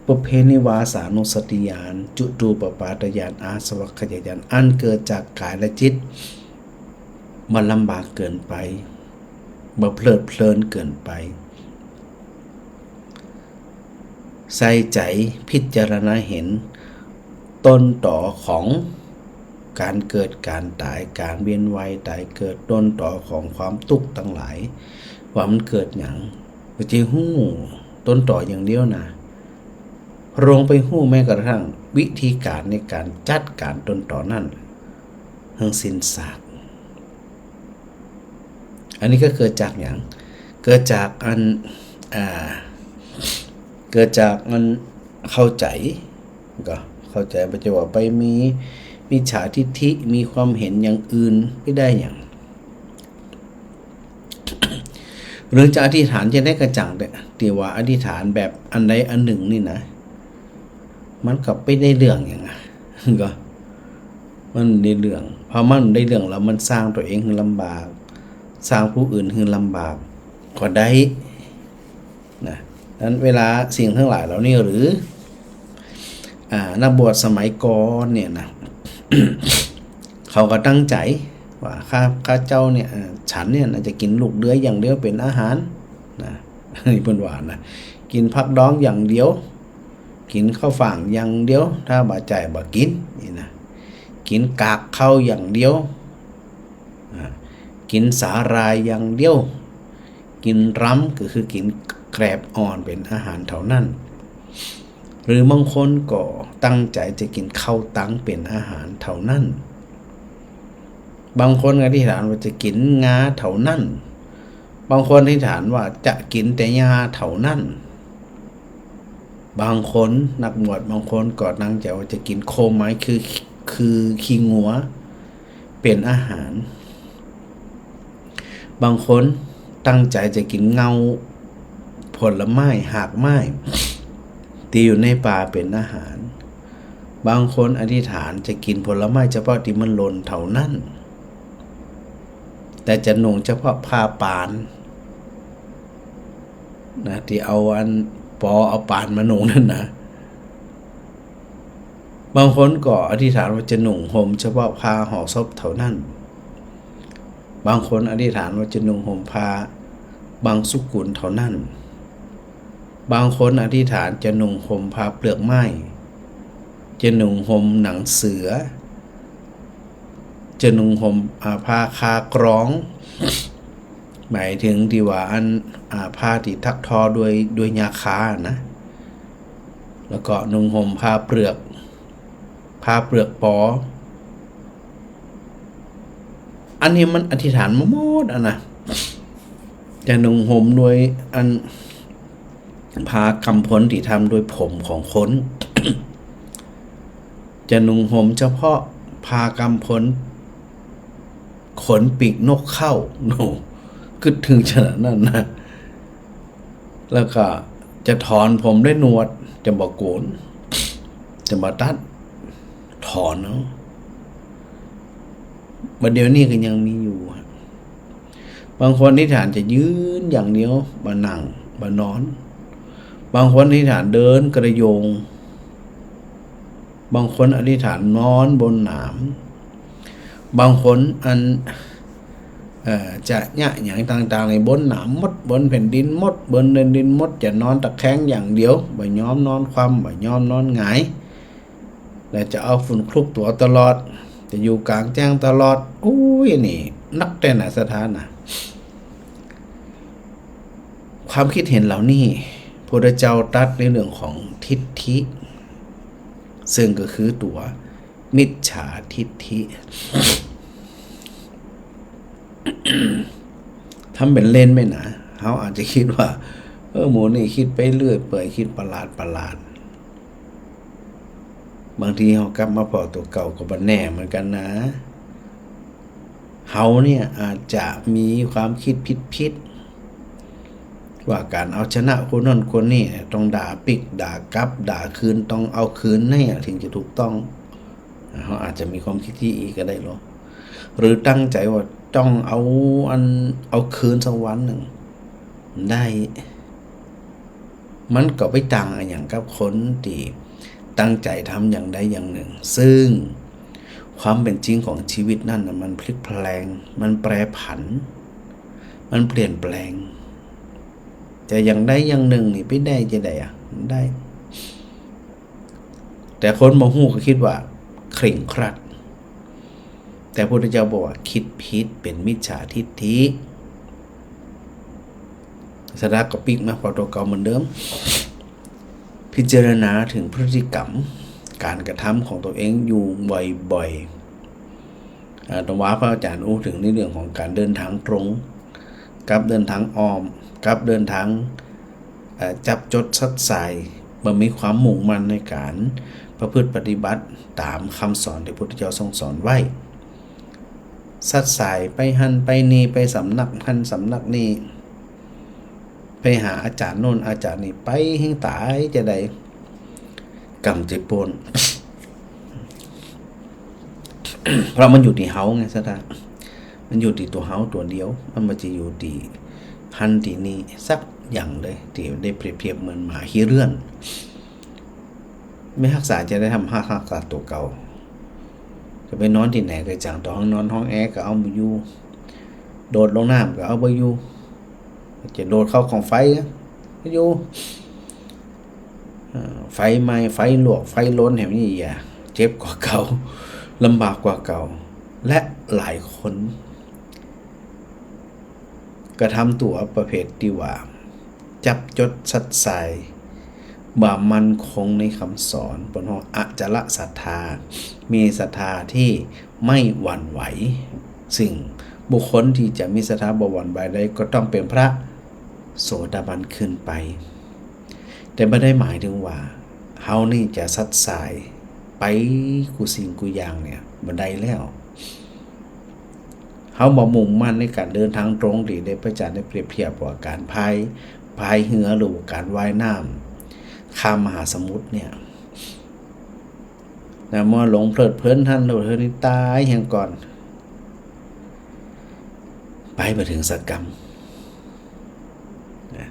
ปุพเพนิวาสานุสติญาณ จุตูปปาตญาณ อาสวัคคยญาณ อันเกิดจากก๋ายและจิต บ่ลำบากเกินไป บ่เพลิดเพลินเกินไป ใส่ใจ๋พิจารณาเห็นต้นตอของก๋านเกิดก๋านต๋าย ก๋านเวียนว่ายต๋ายเกิด ต้นตอของความตุ๊กข์ตังหลาย ว่ามันเกิดหยัง บ่ใจ้ฮู้ต้นตออย่างเดียวนะ พระองค์ไปฮู้แม้กระทั่งวิธีก๋านในก๋านจัดก๋านต้นตอนั้น หื้อสิ้นซาก อันนี้ก็เกิดจากหยัง เกิดจากอัน อ่า เกิดจากอันเข้าใจ๋ ก็เข้าใจ๋ บ่ใจ้ว่าไปมีมิจฉาทิฏฐิ มีความเห็นอย่างอื่น บ่ได้หยัง หรือจะอธิษฐานจะได้กระจ่าง แต่ตี้ว่าอธิษฐานแบบอันใดอันนึ่งนี่นะ มันก็บ่ได้เรื่องหยังอะ ก็ มันได้เรื่อง พอมันได้เรื่องแล้วมันสร้างตั๋วเองหื้อลำบาก สร้างผู้อื่นหื้อลำบากก็ได้นะ นั้นเวลาสิ่งตังหลายเหล่านี้หรือ อ่า นักบวชสมัยก่อนเนี่ยนะ เขาก็ตั้งใจ๋ว่า ข้า ข้าเจ้าเนี่ย เอ่อ ฉันเนี่ยนะ จะกิ๋นลูกเดือยอย่างเดียวเป๋นอาหารนะ นี่เปิ้นว่านะ กิ๋นผักดองอย่างเดียว กิ๋นข้าวฟ่างอย่างเดียว ถ้าบ่ใจ้บ่กิ๋น นี่นะ กิ๋นกากข้าวอย่างเดียว อ่า กิ๋นสาหร่ายอย่างเดียว กิ๋นรำ ก็คือกิ๋นแกลบอ่อนเป๋นอาหารเต้านั้น หรือบางคนก็ตั้งใจ๋จะกิ๋นข้าวตังเป๋นอาหารเต้านั้น บางคนอธิษฐานว่าจะกิ๋นงาเต้านั้น บางคนอธิษฐานว่าจะกิ๋นแต่หญ้าเต้านั้น บางคนนักบวชบางคนก็ตั้งใจ๋ว่าจะกิ๋นโคไม้ คือ คือขี้งัวเป๋นอาหาร บางคนตั้งใจ๋จะกิ๋นเงาผลไม้ หากไม้ ตี้อยู่ในป่าเป๋นอาหาร บางคนอธิษฐานจะกิ๋นผลไม้เฉพาะตี้มันหล่นเต้านั้น แต่จะนุ่งเฉพาะผ้าป๋านนะ ตี้เอาอันปอเอาป๋านมานุ่งนั้นนะ บางคนก็อธิษฐานว่าจะนุ่งห่มเฉพาะผ้าห่อศพเต้านั้น บางคนอธิษฐานว่าจะนุ่งห่มผ้าบังสุกุลเต้านั้น บางคนอธิษฐานจะนุ่งห่มผ้าเปลือกไม้ จะนุ่งห่มหนังเสือ จะนุ่งห่ม อ่า ผ้าคากรอง หมายเถิงตี้ว่าอัน อ่า ผ้าตี้ถักทอด้วย ด้วยหญ้าคานะ แล้วก็นุ่งห่มผ้าเปลือก ผ้าเปลือกปอ อันนี้มันอธิษฐานมาหมดอะนะ จะนุ่งห่มด้วยอัน ผ้ากำพลตี้ทำด้วยผมของคน จะนุ่งห่มเฉพาะผ้ากำพลขนปีกนกเข้า โน่ กึ๊ดเถิงขนาดนั้นนะ แล้วก็จะถอนผมด้วยหนวด จะบ่โกน จะบ่ตัด ถอนเอา บัดเดี๋ยวนี้ก็ยังมีอยู่ฮะ บางคนอธิษฐานจะยืนอย่างเดียว บ่นั่ง บ่นอน บางคนอธิษฐานเดินกระโยง บางคนอธิษฐานนอนบนหนาม บางคนอัน เอ่อ จะเยียะหยังต่างๆ ในบนหนามหมด บนแผ่นดินหมด บนแผ่นดินหมด จะนอนตะแคงอย่างเดียว บ่ยอมนอนคว่ำ บ่ยอมนอนหงาย แล้วจะเอาฝุ่นคลุกตั๋วตลอด จะอยู่กลางแจ้งตลอด โอ้ย นี่นักแต๊นะศรัทธานะ ความคิดเห็นเหล่านี้ พระพุทธเจ้าตรัสในเรื่องของทิฏฐิ ซึ่งก็คือตั๋วมิจฉาทิฏฐิ ทำเป๋นเล่นไปนะ เฮาอาจจะกึ๊ดว่า เออ หมู่นี่กึ๊ดไปเรื่อยเปื่อย กึ๊ดประหลาดประหลาด บางทีเฮากลับมาผ่อตั๋วเก่าก็บ่แน่เหมือนกั๋นนะ เฮาเนี่ยอาจจะมีความกึ๊ดผิดๆ ว่าก๋านเอาชนะคนนั้นคนนี้เนี่ย ต้องด่าปิ๊ก ด่ากลับ ด่าคืน ต้องเอาคืนเนี่ย เถิงจะถูกต้อง เฮาอาจจะมีความกึ๊ดตี้อี้ก็ได้ลอ หรือตั้งใจ๋ว่าต้องเอาอัน เอาคืนสักวันนึ่ง ได้ มันก็บ่ต่างอะหยังกับคนตี้ตั้งใจ๋ทำอย่างใดอย่างนึ่ง ซึ่งความเป๋นจริงของชีวิตนั้นน่ะ มันพลิกแปลง มันแปรผัน มันเปลี่ยนแปลง จะอย่างใดอย่างนึ่งนี่ไปได้จะใดอะ ได้ แต่คนบ่ฮู้ก็กึ๊ดว่าเคร่งครัด แต่พระพุทธเจ้าบอกว่ากึ๊ดผิด เป๋นมิจฉาทิฏฐิ ศรัทธาก็ปิ๊กมาผ่อตั๋วเก่าเหมือนเดิม พิจารณาเถิงพฤติกรรม ก๋านกระทำของตั๋วเองอยู่บ่อยๆ อ่า ตะวาพระอาจารย์อู้เถิงในเรื่องของก๋านเดินตางตรง กับเดินตางอ้อม กับเดินตาง เอ่อ จับจดสัตย์ใส่ บ่มีความมุ่งมั่นในก๋านประพฤติปฏิบัติต๋ามกำสอนตี้พระพุทธเจ้าทรงสอนไว้ สัตย์ใส่ไปหั้นไปนี่ ไปสำนักหั้นสำนักนี่ ไปหาอาจ๋ารย์โน่นอาจ๋ารย์นี่ ไปหื้ต๋ายจะใด กำจะป๊น เพราะมันอยู่ตี้เฮาไงศรัทธา มันอยู่ตี้ตั๋วเฮาตั๋วเดียว มันบ่จะอยู่ตี้หั้นตี้นี่สักอย่างเลย ตี้ได้เปรียบเทียบเหมือนหมาขี้เรื่อน ไม่ฮักษาจะใด ทำฮัก ฮักษาตั๋วเก่า จะไปนอนตี้ไหนก็จัง ตางห้องนอนห้องแอร์ก็เอาบ่อยู่ โดดลงน้ำก็เอาบ่อยู่ จะโดดเข้าก๋องไฟก็อยู่ เอ่อ ไฟไหม้ ไฟลวก ไฟลนแหมนี่ อย่า เจ็บกว่าเก่า ลำบากกว่าเก่า และหลายคน กระทำตั๋วประเภทตี้ว่า จับจดสัตย์ใส่ บ่มั่นคงในกำสอน เปิ้นฮ้องอจลศรัทธา มีศรัทธาตี้ไม่หวั่นไหว ซึ่งบุคคลตี้จะมีศรัทธาบ่หวั่นไหวได้ ก็ต้องเป๋นพระโสดาบันขึ้นไป แต่บ่ได้หมายเถิงว่า เฮานี่จะสัตย์ใส่ไปกู้สิ่งกู้อย่างเนี่ย บ่ได้แล้ว เฮาบ่มุ่งมั่นในก๋านเดินตางตรง ตี้ได้พระอาจารย์ได้เปรียบเทียบว่าก๋านพาย พายเฮือหรือว่าก๋านว่ายน้ำข้ามมหาสมุทรเนี่ยนะ มัวหลงเพลิดเพลินหั้น เพลิดเพลินนี่ต๋ายแฮงก่อน ไปบ่เถิงสักกำนะ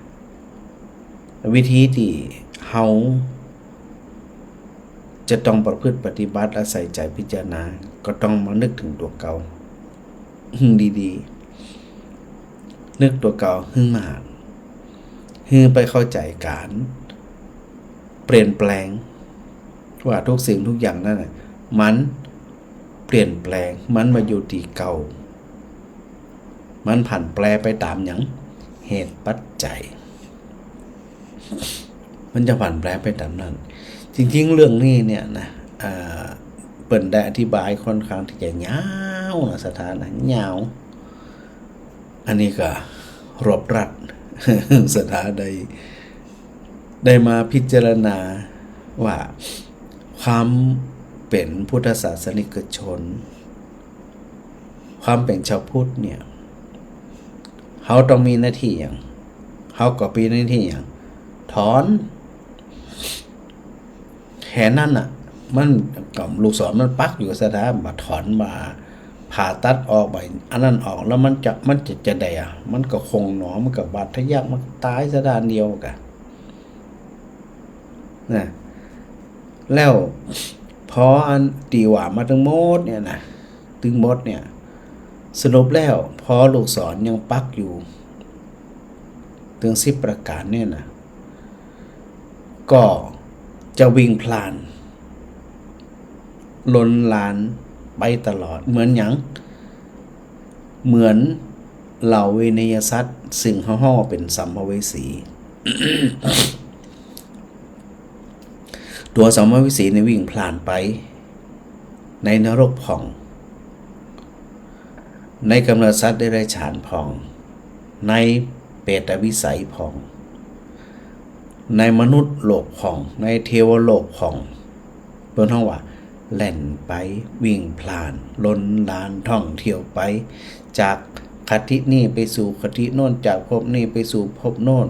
วิธีตี้เฮาจะต้องประพฤติปฏิบัติ อาศัยใจ๋พิจารณา ก็ต้องมานึกเถิงตั๋วเก่าหื้อดีๆ นึกตั๋วเก่าหื้อมาก หื้อไปเข้าใจ๋ก๋านเปลี่ยนแปลง ว่าทุกสิ่งทุกอย่างนั้นน่ะ มันเปลี่ยนแปลง มันบ่อยู่ตี้เก่า มันผันแปรไปต๋ามหยัง เหตุปัจจัย มันจะผันแปรไปต๋ามนั้น จริงๆ เรื่องนี้เนี่ยนะ อ่า เปิ้นได้อธิบายค่อนข้างตี้จะยาวนะ ศรัทธานะ ยาว อันนี้ก็รวบรัด ศรัทธาได้ ได้มาพิจารณาว่าความเป๋นพุทธศาสนิกชน ความเป๋นชาวพุทธเนี่ย เฮาต้องมีหน้าตี้หยัง เฮาก็มีหน้าตี้หยัง ถอน แค่นั้นน่ะ มันก็ลูกศรมันปักอยู่ ศรัทธา บ่ถอน บ่ผ่าตัดออก บ่อันนั้นออก แล้วมันจะ มันจะ จะใดอะ มันก็คงหนอ มันก็บาดทะยัก มันก็ต๋ายซะด้านเดียวกะ นะ แล้วปออันตี้ว่ามาตึงหมดเนี่ยนะ ตึงหมดเนี่ย สรุปแล้วปอลูกศรยังปักอยู่ ตึงสิบประก๋านเนี่ยนะ ก็จะวิ่งพล่าน ลนลานไปตลอด เหมือนหยัง เหมือนเหล่าเวไนยสัตว์ ซึ่งเฮาฮ้องว่าเป๋นสัมภเวสี ตั๋วสัมภเวสีนี่วิ่งพล่านไป ในนรกพ่อง ในก๋ำเนิดสัตว์เดรัจฉานพ่อง ในเปรตวิสัยพ่อง ในมนุษย์โลกพ่อง ในเทวโลกพ่อง เปิ้นฮ้องว่าแล่นไป วิ่งพล่าน ลนลาน ท่องเที่ยวไป จากคตินี้ไปสู่คติโน้น จากภพนี้ไปสู่ภพโน้น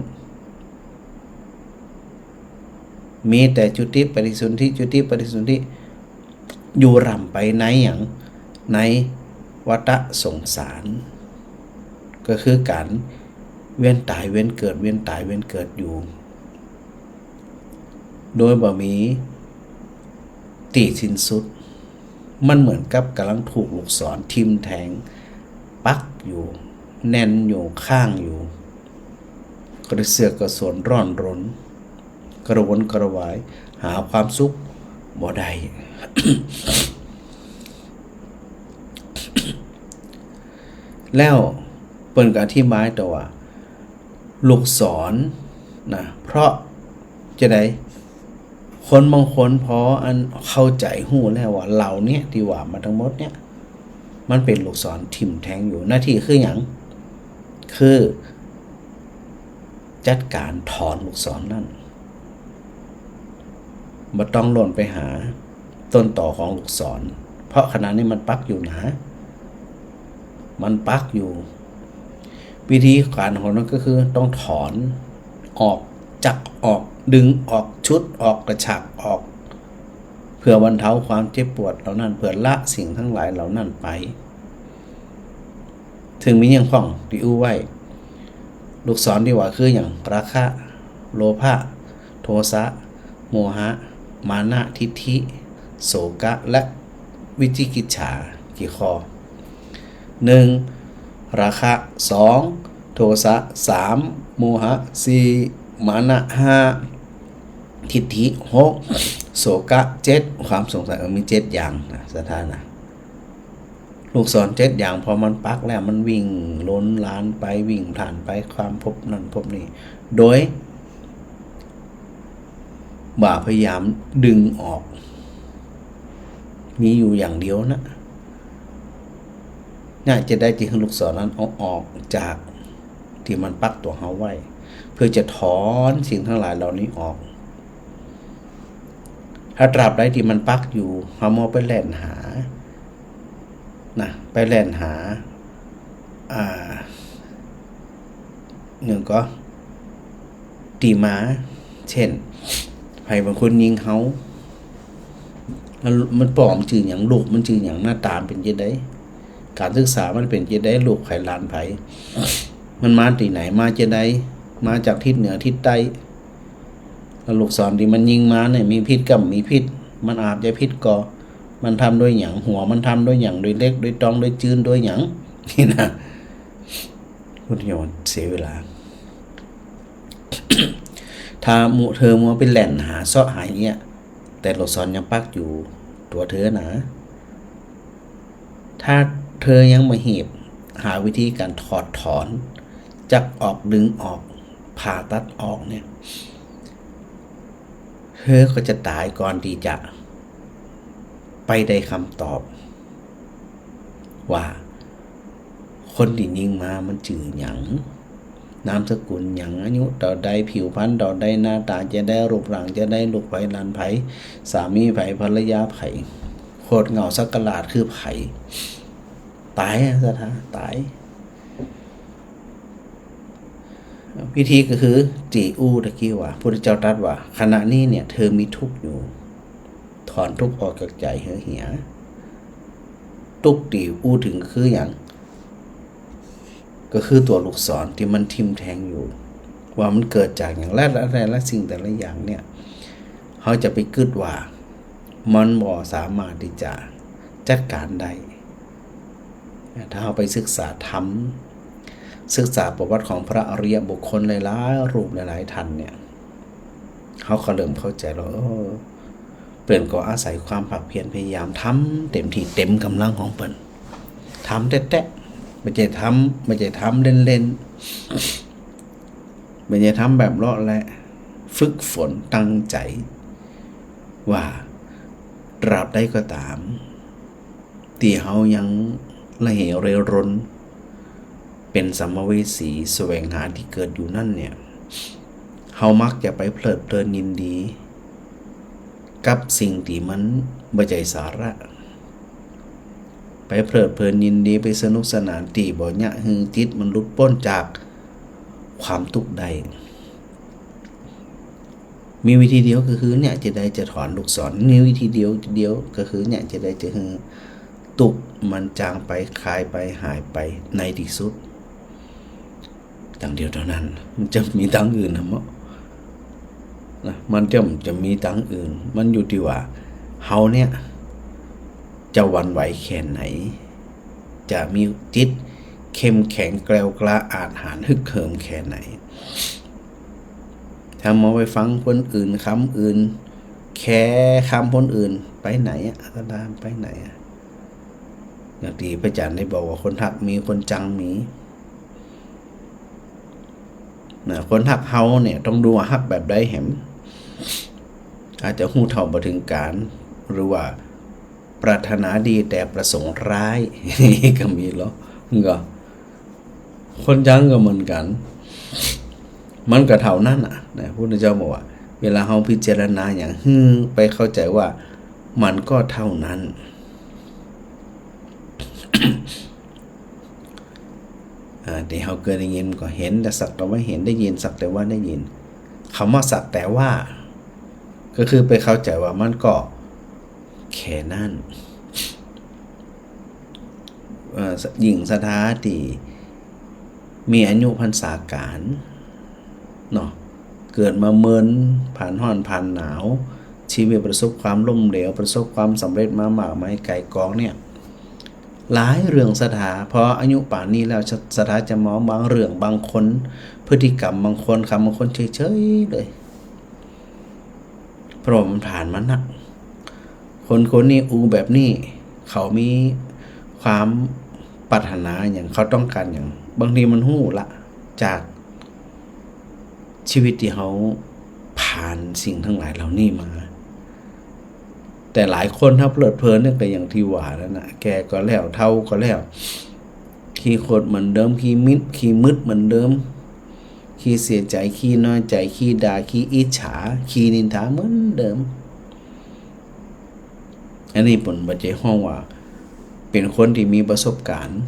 มีแต่จุติปฏิสนธิ จุติปฏิสนธิ อยู่ร่ำไปในหยัง ในวัฏสงสาร ก็คือก๋านเวียนต๋ายเวียนเกิด เวียนต๋ายเวียนเกิดอยู่ โดยบ่มีตี้สิ้นสุด มันเหมือนกับก่ำลังถูกลูกศรทิ่มแทง ปักอยู่ แน่นอยู่ ค้างอยู่ กระเสือกกระสน ร้อนรน กระวนกระวาย หาความสุขบ่ได้ แล้วเปิ้นก็อธิบายต่อว่า ลูกศรนะ เพราะจะใด คนบางคนปออันเข้าใจ๋ฮู้แล้วว่าเหล่าเนี้ยตี้ว่ามาตึงหมดเนี่ย มันเป๋นลูกศรทิ่มแทงอยู่ หน้าตี้คือหยัง คือจัดก๋านถอนลูกศรนั้น บ่ต้องล่นไปหาต้นตอของลูกศร เพราะขณะนี้มันปักอยู่นะ มันปักอยู่ วิธีก๋านของมันก็คือต้องถอนออก จักออก ดึงออก ชุดออก กระชากออก เพื่อบรรเทาความเจ็บปวดเหล่านั้น เพื่อละสิ่งทั้งหลายเหล่านั้นไป เถิงมีหยังพ่องตี้อู้ไว้ ลูกศรตี้ว่าคือหยัง ราคะ โลภะ โทสะ โมหะ มานะ ทิฏฐิ โสกะ และวิจิกิจฉา กี่ข้อ หนึ่ง ราคะ สอง โทสะ สาม โมหะ สี่ มานะ ห้า ทิฏฐิ หก โสกะ เจ็ด ความสงสัย เออ มีเจ็ดอย่างนะ ศรัทธานะ ลูกศรเจ็ดอย่าง ปอมันปักแล้ว มันวิ่งลนลานไป วิ่งพล่านไป ข้ามภพนั้นภพนี้ โดยบ่าพยายามดึงออก มีอยู่อย่างเดียวนะ เนี่ย จะใดจึงหื้อลูกศรนั้นเอาออกจากตี้มันปักตั๋วเฮาไว้ เพื่อจะถอนสิ่งทั้งหลายเหล่านี้ออก ถ้าตราบใดตี้มันปักอยู่ เฮามัวไปแล่นหา นะ ไปแล่นหา อ่า หนึ่งก็ ตี้มา เช่น ใผบางคนยิงเฮา แล้วมันป้อมันจื้อหยัง ลูกมันจื้อหยัง หน้าต๋ามันเป๋นจะใด ก๋านศึกษามันเป๋นจะใด ลูกใผหลานใผ มันมาตี้ไหน มาจะใด มาจากทิศเหนือทิศใต้ แล้วลูกศรตี้มันยิงมาเนี่ย มีพิษก้ำบ่มีพิษ มันอาจจะพิษก่อ มันทำโดยหยัง หัวมันทำโดยหยัง โดยเหล็ก โดยตอง โดยจืน โดยหยัง นี่นะ พุทธโยนเสียเวลา ถ้าหมู่เธอมัวไปแล่นหาเซาะหาเยียะ แต่ลูกศรยังปักอยู่ตั๋วเธอนะ ถ้าเธอยังบ่หีบหาวิธีก๋านถอดถอน จักออก ดึงออก ผ่าตัดออกเนี่ย เธอก็จะต๋ายก่อนตี้จะไปได้กำตอบ ว่าคนตี้ยิงมามันจื้อหยัง นามสกุลหยัง อายุเต้าใด ผิวพรรณเต้าใด หน้าต๋าจะใด รูปร่างจะใด ลูกใผหลานใผ สามีใผ ภรรยาใผ โคตรเหง้าสักราชคือใผ ต๋ายอะ ศรัทธา ต๋าย วิธีก็คือ ตี้อู้ตะกี้ว่า พุทธเจ้าตรัสว่า ขณะนี้เนี่ย เธอมีทุกข์อยู่ ถอนทุกข์ออกจากใจ๋เฮอเหีย ตุ๊กตี้อู้เถิงก็คือหยัง ก็คือตั๋วลูกศรตี้มันทิ่มแทงอยู่ ว่ามันเกิดจากหยัง และ และ และสิ่งแต่ละอย่างเนี่ย เฮาจะไปกึ๊ดว่า มันบ่สามารถตี้จะจัดก๋านได้ ถ้าเฮาไปศึกษาธรรม ศึกษาประวัติของพระอริยบุคคลหลายๆ รูปหลายๆ ท่านเนี่ย เฮาก็เริ่มเข้าใจ๋แล้ว เออ เปิ้นก็อาศัยความภาคเพียรพยายามทำเต็มตี้เต็มก๋ำลังของเปิ้น ทำแต๊ๆ บ่ใจ้ทำ บ่ใจ้ทำเล่นๆ บ่ใจ้ทำแบบเลาะแหละ ฝึกฝนตั้งใจ๋ ว่าตราบใดก็ต๋าม ตี้เฮายังระเหเร่ร่อน เป๋นสัมภเวสี แสวงหาตี้เกิดอยู่นั้นเนี่ย เฮามักจะไปเพลิดเพลินยินดี กับสิ่งตี้มันบ่ใจ้สาระ ไปเพลิดเพลินยินดี ไปสนุกสนานตี้บ่เยียะหื้อจิตมันหลุดป๊นจากความตุ๊กข์ได้ มีวิธีเดียวก็คือเนี่ย จะใดจะถอนลูกศร มีวิธีเดียว เดียวก็คือเนี่ย จะใดจะหื้อตุ๊กข์มันจางไป คลายไป หายไปในตี้สุด ตังเดียวเต้านั้น มันจะมีตังอื่นนะเมาะ นะ มันจะ จะมีตังอื่น มันอยู่ตี้ว่า เฮาเนี่ย จะหวั่นไหวแค่ไหน จะมีจิตเข้มแข็งแกล้วกล้าอาจหาญฮึกเหิมแค่ไหน ถ้ามัวไปฟังคนอื่นกำอื่น แคร์กำคนอื่น ไปไหนอะ อาตมาไปไหนอะ อย่างตี้พระอาจ๋ารย์ได้บอกว่าคนฮักมีคนจังมี นะ คนฮักเฮาเนี่ยต้องดูว่าฮักแบบใดแหม อาจจะฮู้เท่าบ่ถึงก๋าร หรือว่าปรารถนาดีแต่ประสงค์ร้าย ก็มีลอ ก็ คนจังก็เหมือนกั๋น มันก็เต้านั้นน่ะ นะ พุทธเจ้าบอกว่า เวลาเฮาพิจารณาหยัง หื้อไปเข้าใจ๋ว่ามันก็เต้านั้น อ่า ตี้เฮาเกยได้ยินก็ เห็นแต่สักแต่ว่าเห็น ได้ยินสักแต่ว่าได้ยิน กำว่าสักแต่ว่า ก็คือไปเข้าใจ๋ว่ามันก็แค่นั้น เอ่อ หญิงศรัทธาตี้มีอายุพรรษาก๋าน เนาะ เกิดมาเมิน ผ่านฮ้อนผ่านหนาว ชีวิตประสบความล้มเหลว ประสบความสำเร็จมามากมายก่ายกองเนี่ย หลายเรื่องศรัทธา พออายุป่านนี้แล้ว ศรัทธาจะมองบางเรื่องบางคน พฤติกรรมบางคน กำบางคนเฉยๆ เลย เพราะว่ามันผ่านมานัก คนคนนี้อู้แบบนี้ เขามีความปรารถนาหยัง เขาต้องก๋านหยัง บางทีมันฮู้ละ จากชีวิตตี้เฮาผ่านสิ่งตังหลายเหล่านี้มา แต่หลายคนถ้าเพลิดเพลินเนี่ยก็อย่างตี้ว่านั่นน่ะ แก่ก็แล้ว เฒ่าก็แล้ว ขี้โขดเหมือนเดิม ขี้มิด ขี้มึดเหมือนเดิม ขี้เสียใจ๋ ขี้น้อยใจ๋ ขี้ด่า ขี้อิจฉา ขี้นินทาเหมือนเดิม อันนี้เปิ้นบ่ใจ้ฮ้องว่าเป๋นคนตี้มีประสบก๋ารณ์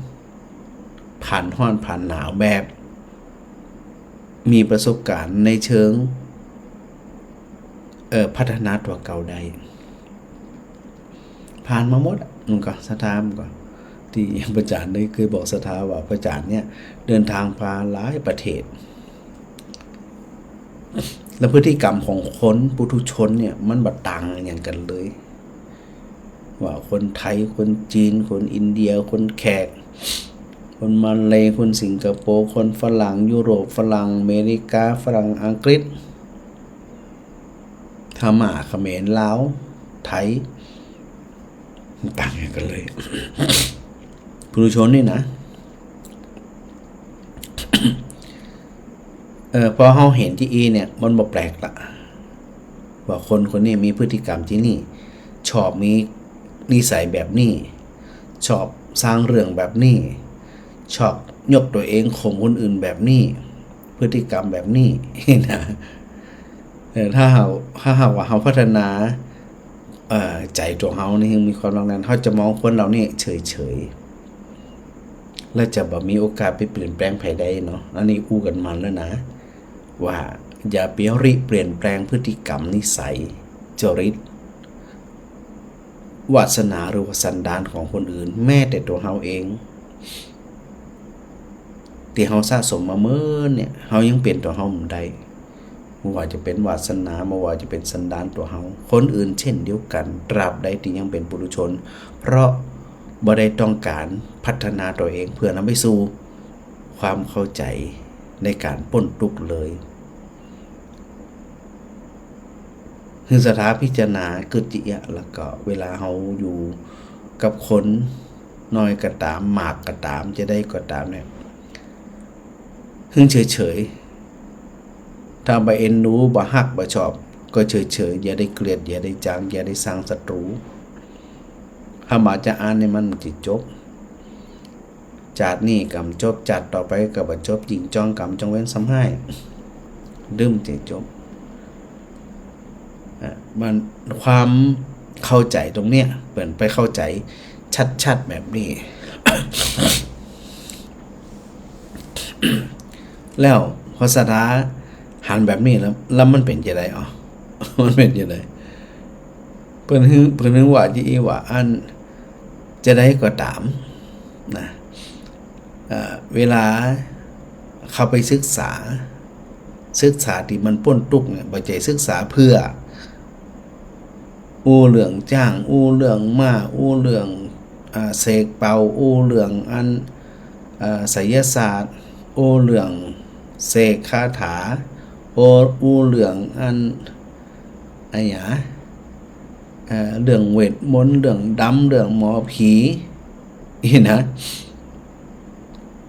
ผ่านฮ้อนผ่านหนาวแบบ มีประสบการณ์ในเชิง เอ่อ พัฒนาตั๋วเก่าได้ ผ่านมาหมดอะ มันก็ศรัทธามันก็ ตี้พระอาจ๋ารย์ได้เกยบอกศรัทธาว่าพระอาจ๋ารย์เนี่ยเดินตางไปหลายประเทศ แล้วพฤติกรรมของคนปุถุชนเนี่ยมันบ่ต่างอะหยังกั๋นเลย ว่าคนไทย คนจีน คนอินเดีย คนแขก คนมาเลย์ คนสิงคโปร์ คนฝรั่งยุโรป ฝรั่งอเมริกา ฝรั่งอังกฤษ พม่า เขมร ลาว ไทย มันต่างอะหยังกั๋นเลย ปุถุชนนี่นะ เออ พอเฮาหันตี้อี้เนี่ย มันบ่แปลกละ ว่าคนคนนี้มีพฤติกรรมตี้นี่ ชอบมีนิสัยแบบนี้ ชอบสร้างเรื่องแบบนี้ ชอบยกตั๋วเองข่มคนอื่นแบบนี้ พฤติกรรมแบบนี้ นะ เออ ถ้าเฮา ถ้าหากว่าเฮาพัฒนา เอ่อ ใจ๋ตั๋วเฮานี่หื้อมีความหนักแน่น เฮาจะมองคนเหล่านี้เฉยๆ และจะบ่มีโอกาสไปเปลี่ยนแปลงใผได้เนาะ อันนี้อู้กั๋นมันแล้วนะ ว่าอย่าไปริเปลี่ยนแปลงพฤติกรรมนิสัย จริต วาสนาหรือว่าสันดานของคนอื่น แม้แต่ตั๋วเฮาเอง ตี้เฮาสะสมมาเมินเนี่ย เฮายังเปลี่ยนตั๋วเฮาบ่ได้ บ่ว่าจะเป๋นวาสนา บ่ว่าจะเป๋นสันดานตั๋วเฮา คนอื่นเช่นเดียวกั๋น ตราบใดตี้ยังเป๋นปุถุชน เพราะบ่ได้ต้องก๋านพัฒนาตั๋วเองเปื้อนำไปสู่ความเข้าใจ๋ในก๋านป๊นตุ๊กข์เลย หื้อศรัทธาพิจารณากึ๊ดเยียะ แล้วก็เวลาเฮาอยู่กับคนน้อยก็ต๋าม มากก็ต๋าม จะใดก็ต๋ามเนี่ย หื้อเฉยๆ ถ้าบ่เอ็นดู บ่ฮัก บ่ชอบ ก็เฉยๆ อย่าได้เกลียด อย่าได้จัง อย่าได้สร้างศัตรู๋ ถ้าบ่จะอั้นนี่มันจะจบ จาตินี้ก็บ่จบ จาติต่อไปก็บ่จบ ยิ่งจ้องก๋รรมจ้องเวรซ้ำฮ้าย ดึมจะจบ อ่ะ มัน ความเข้าใจ๋ตรงเนี้ย เปิ้นไปเข้าใจ๋ชัดๆ แบบนี้ แล้วพอศรัทธาหันแบบนี้แล้ว แล้วมันเป๋นจะใดอ๋อ มันเป๋นจะใด เปิ้นหื้อ เปิ้นหื้อว่าจะอี้ว่าอั้น จะใดก็ต๋ามนะ เอ่อ เวลาเข้าไปศึกษา ศึกษาตี้มันป๊นตุ๊กข์เนี่ย บ่ใจ้ศึกษาเปื้ออู้เรื่องจ๊าง อู้เรื่องม้า อู้เรื่อง อ่า เสกเป่า อู้เรื่องอัน อ่า ไสยศาสตร์ อู้เรื่องเสกคาถา อู้ อู้เรื่องอัน อะหยัง เอ่อ เรื่องเวทมนตร์ เรื่องดำ เรื่องหมอผี อี้นะ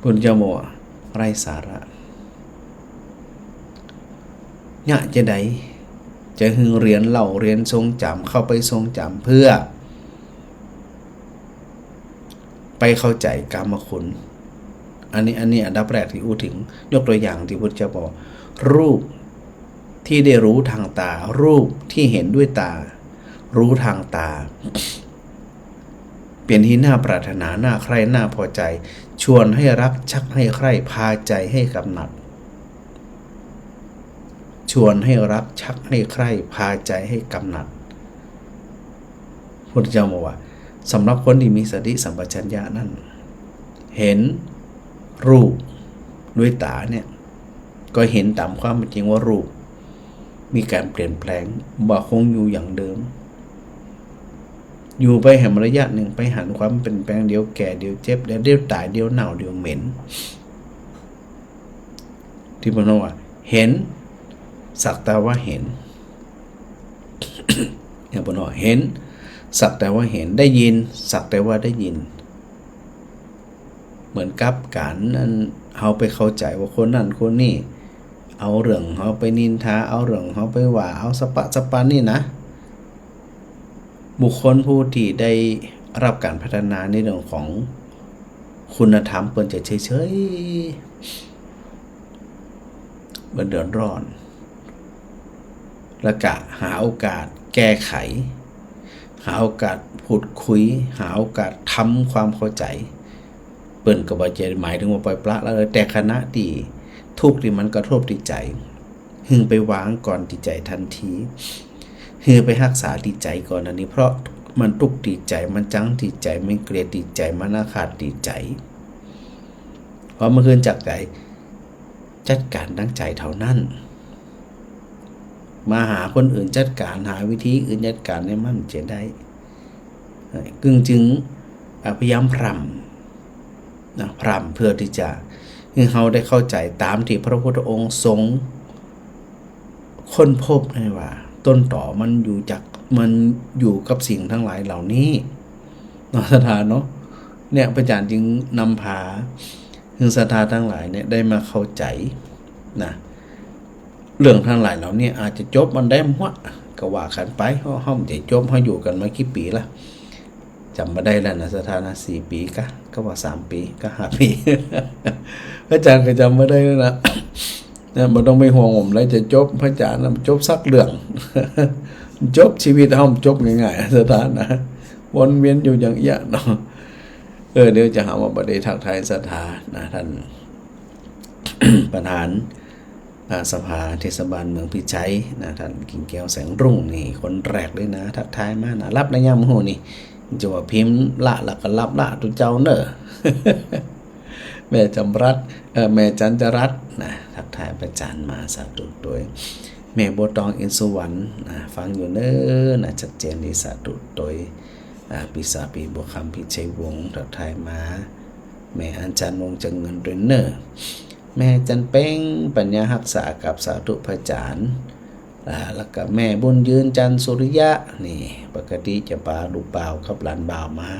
พุทธเจ้าบอกว่าไร้สาระ เยียะจะใด จะหื้อเฮียนเล่า เฮียนทรงจ๋ำ เข้าไปทรงจ๋ำเปื้อ ไปเข้าใจ๋กามคุณ อันนี้ อันนี้อันดับแรกตี้อู้เถิง ยกตั๋วอย่างตี้พุทธเจ้าบอก รูปตี้ได้ฮู้ตางต๋า รูปตี้หันด้วยต๋า ฮู้ตางต๋า เป๋นตี้น่าปรารถนา น่าใคร่ น่าพอใจ๋ ชวนหื้อฮัก ชักหื้อใคร่ พาใจ๋หื้อกำหนัด ชวนหื้อฮัก ชักหื้อใคร่ พาใจ๋หื้อกำหนัด พุทธเจ้าบอกว่า สำหรับคนตี้มีสติสัมปชัญญะนั้น หันรูปด้วยต๋าเนี่ย ก็หันต๋ามความเป๋นจริงว่ารูปมีก๋านเปลี่ยนแปลง บ่คงอยู่อย่างเดิม อยู่ไปแหมระยะนึ่ง ไปหันความเปลี่ยนแปลง เดี๋ยวแก่ เดี๋ยวเจ็บ เดี๋ยว เดี๋ยวต๋าย เดี๋ยวเน่า เดี๋ยวเหม็น ตี้เปิ้นว่าหัน สักแต่ว่าหัน อย่างเปิ้นว่าหัน สักแต่ว่าหัน ได้ยิน สักแต่ว่าได้ยิน เหมือนกับก๋านอันเฮาไปเข้าใจ๋ว่าคนนั้นคนนี้ เอาเรื่องเฮาไปนินทา เอาเรื่องเฮาไปว่า เอาสะปะสะปันนี่นะ บุคคลผู้ตี้ได้ฮับก๋านพัฒนาในเรื่องของคุณธรรม เปิ้นจะเฉยๆ บ่เดือดร้อน แล้วก็หาโอกาสแก้ไข หาโอกาสพูดคุย หาโอกาสทำความเข้าใจ๋ เปิ้นก็บ่ใจ้หมายเถิงว่าปล่อยปละละเลย แต่ขณะตี้ตุ๊กข์ตี้มันกระทบตี้ใจ๋ หื้อไปวางก่อนตี้ใจ๋ตันที หื้อไปฮักษาตี้ใจ๋ก่อน อันนี้ เพราะมันตุ๊กข์ตี้ใจ๋ มันจังตี้ใจ๋ มันเกลียดตี้ใจ๋ มันอาฆาตตี้ใจ๋ พอมันขึ้นจากใจ๋ จัดก๋านตังใจ๋เต้านั้น มาหาคนอื่นจัดก๋าน หาวิธีอื่นจัดก๋านเนี่ยมันจะได้ เอ่อ กึ่งจึง อ่า พยายามพร่ำนะ พร่ำเพื่อตี้จะหื้อเฮาได้เข้าใจ๋ต๋ามตี้พระพุทธองค์ทรง ค้นพบได้ว่า ต้นต๋อมันอยู่จาก มันอยู่กับสิ่งตังหลายเหล่านี้เนาะ ศรัทธาเนาะ เนี่ย พระอาจ๋ารย์จึงนำพาหื้อศรัทธาตังหลายเนี่ยได้มาเข้าใจ๋นะ เรื่องตังหลายเหล่านี้อาจจะจบวันใดบ่ ก็ว่ากั๋นไป เฮา เฮาบ่ได้จบ เฮาอยู่กั๋นมากี่ปี๋ละ จ๋ำบ่ได้แล้วนะ ศรัทธานะ สี่ปี๋กะ ก็ว่าสามปี๋กะ ห้าปี๋ พระอาจ๋ารย์ก็จ๋ำบ่ได้แล้วนะ นะ บ่ต้องไปห่วงว่าเมื่อใดจะจบ พระอาจ๋ารย์นะ จบสักเรื่อง จบ ชีวิตเฮาจบง่ายๆ ศรัทธานะ วนเวียนอยู่อย่างเอี้ยเนาะ เออ เดี๋ยวจะหาว่าบ่ได้ทักทายศรัทธานะ ต้าน ประธาน อ่า สภาเทศบาลเมืองพิชัยนะ ต้านกิ่งแก้ว แสงรุ่ง นี่ คนแรกเลยนะ ทักทายมานะ ฮับในยามหื้อนี่ จะว่าพิมพ์ละ ละก็ฮับละ ตุ๊เจ้าเน่อ แม่จ๋ำรัตน์ เอ่อ แม่จันจรัตน์นะ ทักทายพระอาจ๋ารย์มา สาธุตวย แม่บัวตอง อินทร์สุวรรณนะ ฟังอยู่เน่อนะ ชัดเจนดี สาธุตวย อ่า ปี้สาว ปี้บัวคำ พิชัยวงศ์ ทักทายมา แม่อัญชัน วงศ์เจริญตวยเน่อ แม่จันเพ็ง ปัญญาฮักษากับ สาธุพระอาจ๋ารย์ อ่า แล้วก็แม่บุญยืน จันทร์สุริยะ นี่ ปกติจะปาลูกบ่าวกับหลานบ่าวมา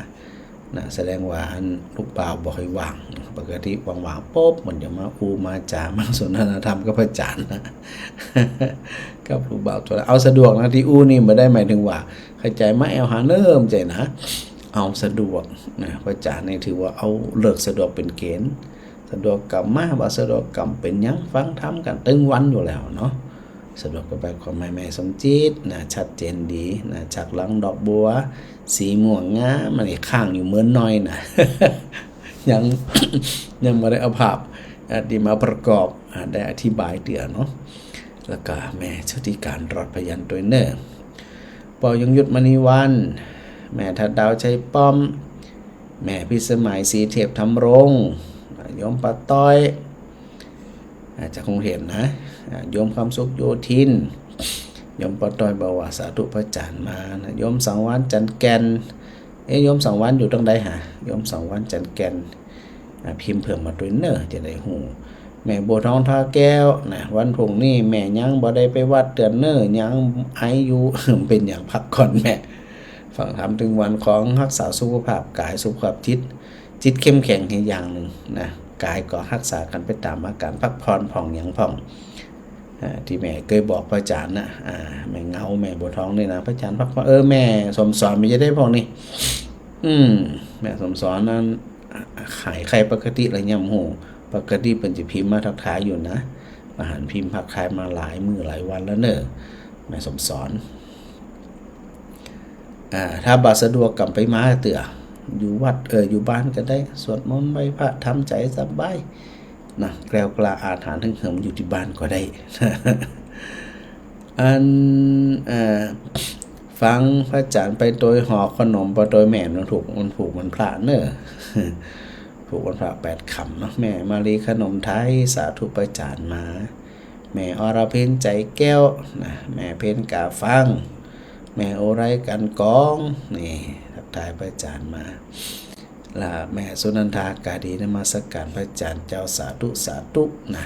นะ แสดงว่าอันลูกบ่าวบ่ค่อยว่าง ปกติว่างๆ ปุ๊บ มันจะมาอู้มาจ๋า มาสนทนาธรรมกับพระอาจ๋ารย์นะ กับลูกบ่าวตัวละ เอาสะดวกนะ ตี้อู้นี่บ่ได้หมายเถิงว่า ใค่ใจ๋มาแอ่วหาเนิ่มใจ๋นะ เอาสะดวกนะ พระอาจ๋ารย์นี่ถือว่าเอาเลิกสะดวกเป๋นเกณฑ์ สะดวกก็มา บ่สะดวกก็บ่เป๋นหยัง ฟังธรรมกั๋นตึงวันอยู่แล้วเนาะ สะดวกก็ไป ขอแม่ แม่สมจิตนะ ชัดเจนดีนะ จากหลังดอกบัว สีม่วงงาม อันนี้ค้างอยู่เมินน้อยนะ ยัง ยังบ่ได้เอาภาพ อ่า ตี้มาประกอบ อ่า ได้อธิบายเตื้อเนาะ แล้วก็แม่ชุติการ รอดพยัญชนะตวยเน่อ ป้อยงยุทธ มณีวรรณ แม่ทัดดาว ชัยป้อม แม่พิสมัย ศรีเทพ ธรรมรงค์ โยมป้าต้อย อ่า จากกรุงเทพฯนะ อ่า โยมคำสุข โยธิน โยมป้าต้อย บ่าวา สาธุพระอาจ๋ารย์มานะ โยมสังวาลย์ จันทร์แก่น เอ๊ะ โยมสังวาลย์อยู่ตรงใดหา โยมสังวาลย์ จันทร์แก่น อ่ะ พิมพ์เผื่อมาตวยเน่อ จะได้ฮู้ แม่บัวทอง ท่าแก้ว นะ วันพรุ่งนี้แม่ยังบ่ได้ไปวัดเตื้อเน่อ ยังไออยู่ เป๋นหยัง พักก่อนแม่ ฟังธรรมตึงวัน ของฮักษาสุขภาพก๋าย สุขภาพจิต จิตเข้มแข็งหื้ออย่างนึ่งนะ ก๋ายก็ฮักษากั๋นไปต๋ามอาก๋าร พักผ่อนพ่องหยังพ่อง อ่า ตี้แม่เกยบอกพระอาจ๋ารย์นะ อ่า แม่เงา แม่บัวทองนี่นะ พระอาจ๋ารย์พักผ่อน เออ แม่สมสอน มีจะได้พวกนี้ อืม แม่สมสอนนั้น อ่า หายไข้ปกติแล้ว ยังบ่ฮู้ ปกติเปิ้นจะพิมพ์มาทักทายอยู่นะ บ่หันพิมพ์ทักทายมาหลายมื้อหลายวันแล้วเน่อ แม่สมสอน อ่า ถ้าบ่สะดวกก็บ่ไปมาเตื้อ อยู่วัด เออ อยู่บ้านก็ได้ สวดมนต์ไหว้พระ ทำใจ๋สบาย นะ แกล้วกล้าอาถรรพ์ เถิงเหิมอยู่ตี้บ้านก็ได้ อัน เอ่อ ฟังพระอาจ๋ารย์ไปตวยห่อขนม ไปตวยแม่ มันถูก มันถูกวันพระเน่อ ถูกวันพระแปดค่ำเนาะ แม่มาลี ขนมไทย สาธุพระอาจ๋ารย์มา แม่อรพิน ใจแก้ว นะ แม่เพ็ญ กาฟัง แม่อุไร กันกอง นี่ ทักทายพระอาจ๋ารย์มา และแม่สุนันทา กาดี นมัสก๋ารพระอาจ๋ารย์เจ้า สาธุ สาธุ นะ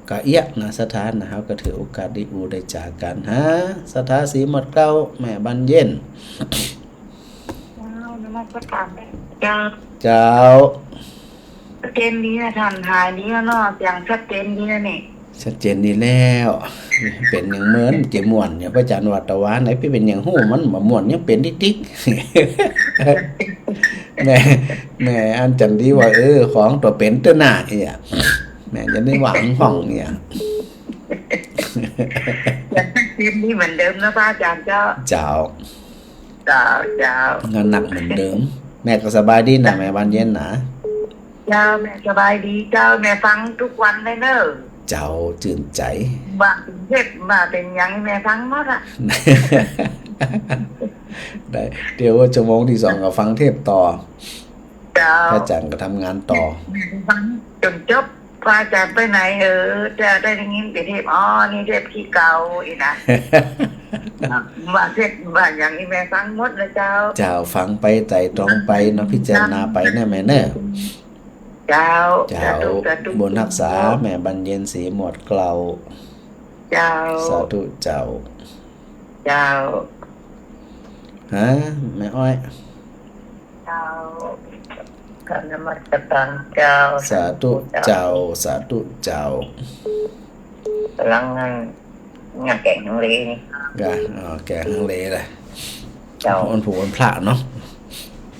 ก็เอี้ยนะ ศรัทธานะ เฮาก็ถือโอกาสได้อู้ได้จ๋ากั๋น ฮะ ศรัทธา สีหมดเกล้า แม่บานเย็น เจ้า นมัสก๋ารเจ้า เจ้า ชัดเจนดีนะท่าน หายดีแล้วเนาะ เสียงชัดเจนดีแล้วนี่ ชัดเจนดีแล้ว เป๋นอย่างเมิน จะม่วนเนี่ย พระอาจ๋ารย์ว่าตะวาไหนไปเป๋นอย่างฮู้ มันบ่ม่วน ยังเป๋นติ๊กๆ แม่ แม่อันจันดีว่า เออ ของตั๋วเป๋นเตื้อหน้าเนี่ย แม่จะได้หวังพ่องเนี่ย ยังชัดเจนดีเหมือนเดิมนะพระอาจ๋ารย์เจ้า เจ้า เจ้า เจ้า งานหนักเหมือนเดิม แม่ก็สบายดีนะ แม่บานเย็นนะ เจ้า แม่สบายดีเจ้า แม่ฟังทุกวันเลยเน่อ เจ้า จื้นใจ๋ บ่าเป๋นเทปน์ บ่าเป๋นหยังแม่ฟังหมดอะ ได้ เดี๋ยวชั่วโมงตี้สองก็ฟังเทปน์ต่อ เจ้า พระอาจ๋ารย์ก็ทำงานต่อ ฟังจ๋นจบ พระอาจ๋ารย์ไปไหน เออ จะได้ยินเป๋นเทปน์ อ๋อ นี่เทปน์ตี้เก่าอี้นะ บ่าเทปน์ บ่าหยังอี้แม่ฟังหมดเลยเจ้า เจ้า ฟังไปไตร่ตรองไปเนาะ พิจารณาไปเน่อแม่เน่อ เจ้า เจ้า สาธุ สาธุ บุญฮักษา แม่บรรเย็นศรีหมวดเกลา เจ้า สาธุเจ้า เจ้า ฮะ แม่อ้อย เจ้า กราบนมัสการเจ้า สาธุเจ้า สาธุเจ้า กำลัง งานแก๋งฮังเลนี่ กะ อ๋อ แก๋งฮังเลเลย เจ้า วันพูกวันพระเนาะ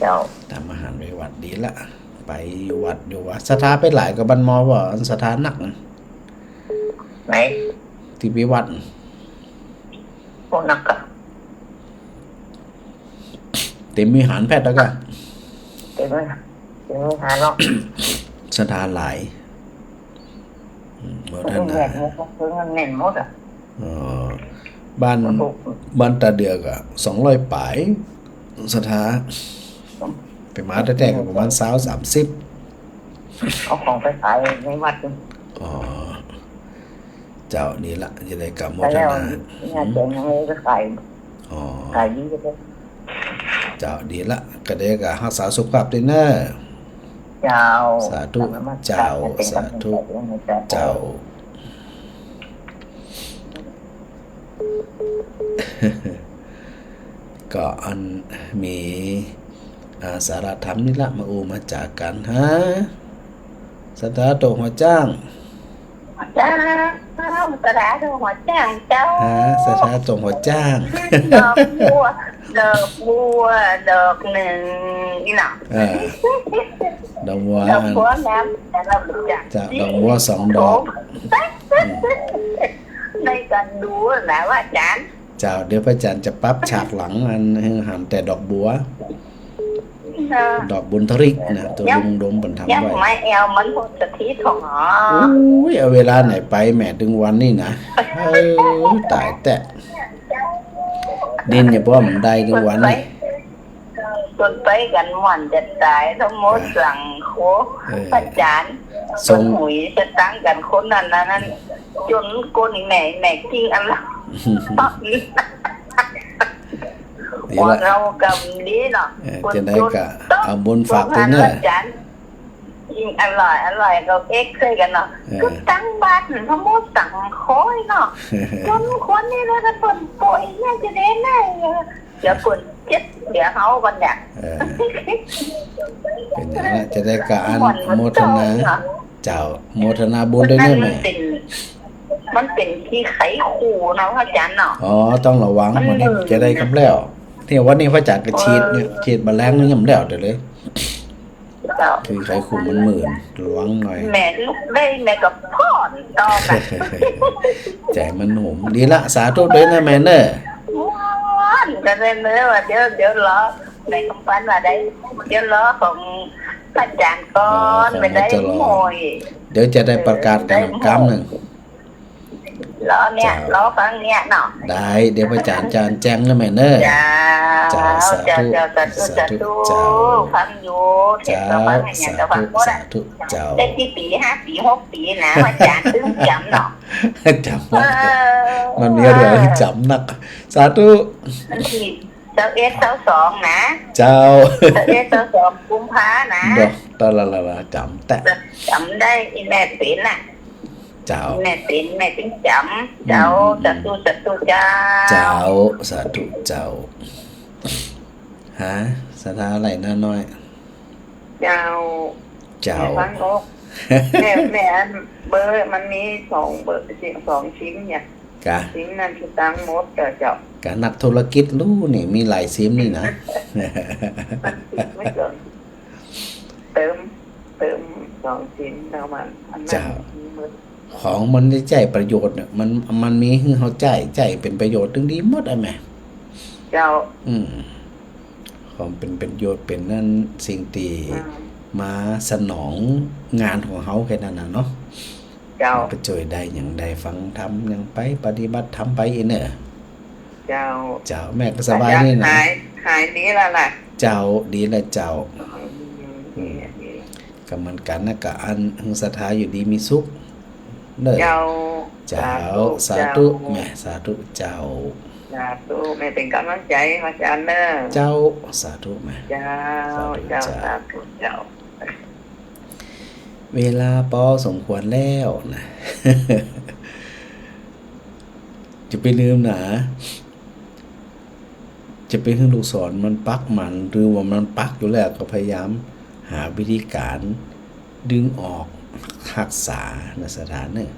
เจ้า ตำอาหารไปวัดดีละ ไปอยู่วัดอยู่วะ ศรัทธาไปหลายก็บ้านหมอบ่ อันศรัทธานักนะ ไหน ตี้ไปวัด โอ้ นักกะ เต๋มวิหารแป๊ดแล้วกะ เต๋มวิหาร เต๋มวิหารเนาะ ศรัทธาหลาย อืม บ่ทัน แน่นหมด คือมันแน่นหมดอะ อ๋อ บ้าน บ้านต๋าเดือกอะ สองร้อยป๋าย ศรัทธา ไปมาแต๊ๆ ก็ประมาณซาวสามสิบ เอาของไปขายในวัด อ๋อ เจ้า นี่ละ จะได้กราบโมทนา แล้วเนี่ย เจ๋งเลย ก็ขาย อ๋อ ขายดีเลย เจ้า ดีละ ก็ได้ก็ฮักษาสุขภาพตวยเน่อ เจ้า สาธุ กราบนมัสการ เจ้า เป๋นกำลังใจ๋ สาธุ เจ้า ก็อันมี อ่า สาระธรรมนี่ละ มาอู้มาจ๋ากั๋น ฮะ ศรัทธาตกหัวจ้าง เจ้า ศรัทธาตกหัวจ้างเจ้า ฮะ ศรัทธาตกหัวจ้าง ดอกบัว ดอกบัว ดอกนึ่ง นี่เนาะ เออ ดอกบัว ดอกบัว อัน งาม แต่เรารู้จัก เจ้า ดอกบัวสองดอก อืม ในก๋านดูนะว่าอาจ๋ารย์ เจ้า เดี๋ยวพระอาจ๋ารย์จะปรับฉากหลังอันหื้อหันแต่ดอกบัว เออ ดอกบุญทริกนะ ตั๋วลุงดมเปิ้นทำไว้ ยังไม้แอวมันหมดสถิตของอ๋อ โอ้ย เอาเวลาไหนไปแหม ตึงวันนี่นะ เออ ต๋ายแต๊ ดินอย่าป้อมได้ตึงวันนี่ เปิ้นไปกั๋นม่วนจะต๋าย ทั้งหมด อ่ะ สังโฆ เออ พระอาจ๋ารย์ ส่ง เปิ้นหุยจะตั้งกั๋นคนนั้นนั้น จนคนอีแม่ แม่กิ้งอันละ ดีละ หัวเงากำดีเนาะ เออ คนจะได้กะ จนต้อง เอาบุญฝากตวยเน่อ อาจ๋ารย์ ยิ่งอร่อย อร่อย ก็เอ็กซ์ช่วยกั๋นเนาะ เออ ก็ตั้งบาตรทั้งหมดสังโฆเนาะ จนคนนี่นะ ถ้าเปิ้นป่วยเนี่ยจะได้ไง เดี๋ยวเปิ้นเจ็บ เดี๋ยวเฮากั๋นเนี่ย เออ เป๋นอย่างนั้นจะได้กะอัน ม่วน โมทนา เจ้า โมทนาบุญตวยเน่อแม่ มันเป๋น มันเป๋นขี้ไข้คู่เนาะ พระอาจ๋ารย์เนาะ อ๋อ ต้องระวัง มัน มันจะได้กำแล้ว เนี่ย วันนี้พระอาจ๋ารย์ก็ฉีดเนี่ย เออ ฉีดแมลงนี่ยำแล้วเดี๋ยวเลย เจ้า ขี้ไข้คู่มันหมื่น ระวังหน่อย แม่ลุกได้แม่ก็พ่นต่อไป ใจ๋มันหงุ่ม ดีละ สาธุตวยเน่อแม่เน่อ ม่วนจะได้เน่อ ว่าเดี๋ยว เดี๋ยวรอ แม่กำปันว่าได้ เดี๋ยวรอของพระอาจ๋ารย์ก่อน อ๋อ ของ ไม่ได้ จะรอ โมย เดี๋ยวจะได้ประกาศกั๋น เออ กำนึ่ง รอเนี่ย เจ้า รอฟังเนี่ยเนาะ ได้ เดี๋ยวพระอาจ๋ารย์จะแจ้งเน่อแม่เน่อ เจ้า เจ้า สาธุ เจ้า เจ้า สาธุ สาธุ สาธุ เจ้า ฟังอยู่ เจ้า เทศน์ก็ฟัง อย่างก็ฟังหมดอะ สาธุ เจ้า ได้กี่ปี๋ ห้าปี๋ หกปี๋นะ พระอาจ๋ารย์ตึงจ๋ำเนาะ จ๋ำนัก เออ มันมีเรื่องจ๋ำนัก สาธุ มันผิด ซาวเอ็ด ซาวสองนะ เจ้า ซาวเอ็ด ซาวสอง กุมภานะ เนาะ ตะละละละ จ๋ำแต๊ จ๋ำได้ อีแม่เป๋นน่ะ เจ้า แม่เป๋น แม่เป๋นจ๋ำ เจ้า อืม สาธุ สาธุ เจ้า เจ้า สาธุ เจ้า ฮะ ศรัทธาอะไรน้าน้อย เจ้า เจ้า แม่ฟังออก แม่ แม่อันเบอร์มันมีสองเบอร์ สองซิมเนี่ย กะ ซิมนั้นคือตังหมด เจ้า เจ้า กะนักธุรกิจลู่นี่ มีหลายซิมนี่นะ มันติดไว้ก่อน เติม เติมสองซิมแล้วมัน อันนั้น เจ้า มีหมด ของมันได้ใจ๊ประโยชน์เนี่ย มัน มันมีหื้อเฮาใจ๊ ใจ๊เป๋นประโยชน์ตึงดีหมดอะแม่ เจ้า อืม ของเป๋นประโยชน์ เป๋นนั่นสิ่งตี้ อืม มาสนองงานของเฮาแค่นั้นน่ะเนาะ เจ้า ก็จ้วยได้หยัง ได้ฟังธรรมหยังไป ปฏิบัติธรรมไปอี้เน่อ เจ้า เจ้า แม่ก็สบายนี่นะ หาย หายดีแล้วล่ะ เจ้า ดีแล้วเจ้า อืม อืม ดี ดี ก็เหมือนกั๋นนะ ก็อันหื้อศรัทธาอยู่ดีมีสุขเน่อ เจ้า เจ้า สาธุ สาธุ เจ้า แม่ สาธุเจ้า สาธุ แม่เป๋นก๋ำลังใจ๋อาจ๋ารย์เน่อ เจ้า สาธุแม่ เจ้า สาธุ เจ้า เจ้า สาธุเจ้า เวลาปอสมควรแล้วนะ จะไปลืมหนา จะไปหื้อลูกศรมันปักหมัน หรือว่ามันปักอยู่แล้ว ก็พยายามหาวิธีก๋านดึงออกฮักษานะศรัทธาเน่อ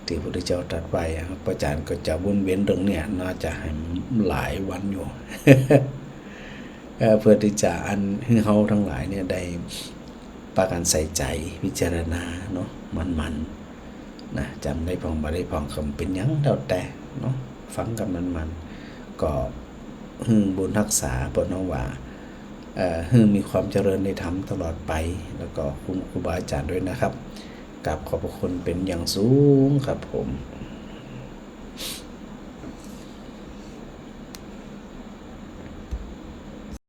ตี้พระพุทธเจ้าตรัสไว้อะ อาจ๋ารย์ก็จะวนเวียนเรื่องเนี่ย น่าจะหื้อหลายวันอยู่ เอ่อ เพื่อตี้จะอันหื้อเฮาตังหลายเนี่ยได้ ปากั๋นใส่ใจ๋พิจารณาเนาะ หมั่นๆ นะ จ๋ำได้พ่องบ่ได้พ่องก็บ่เป๋นหยังแล้วแต่เนาะ ฟังกั๋นหมั่นๆ ก็หื้อบุญฮักษา เปิ้นฮ้องว่า เอ่อ หื้อมีความเจริญในธรรมตลอดไป แล้วก็คุณครูบาอาจ๋ารย์ด้วยนะครับ กราบขอบพระคุณเป๋นอย่างสูงครับผม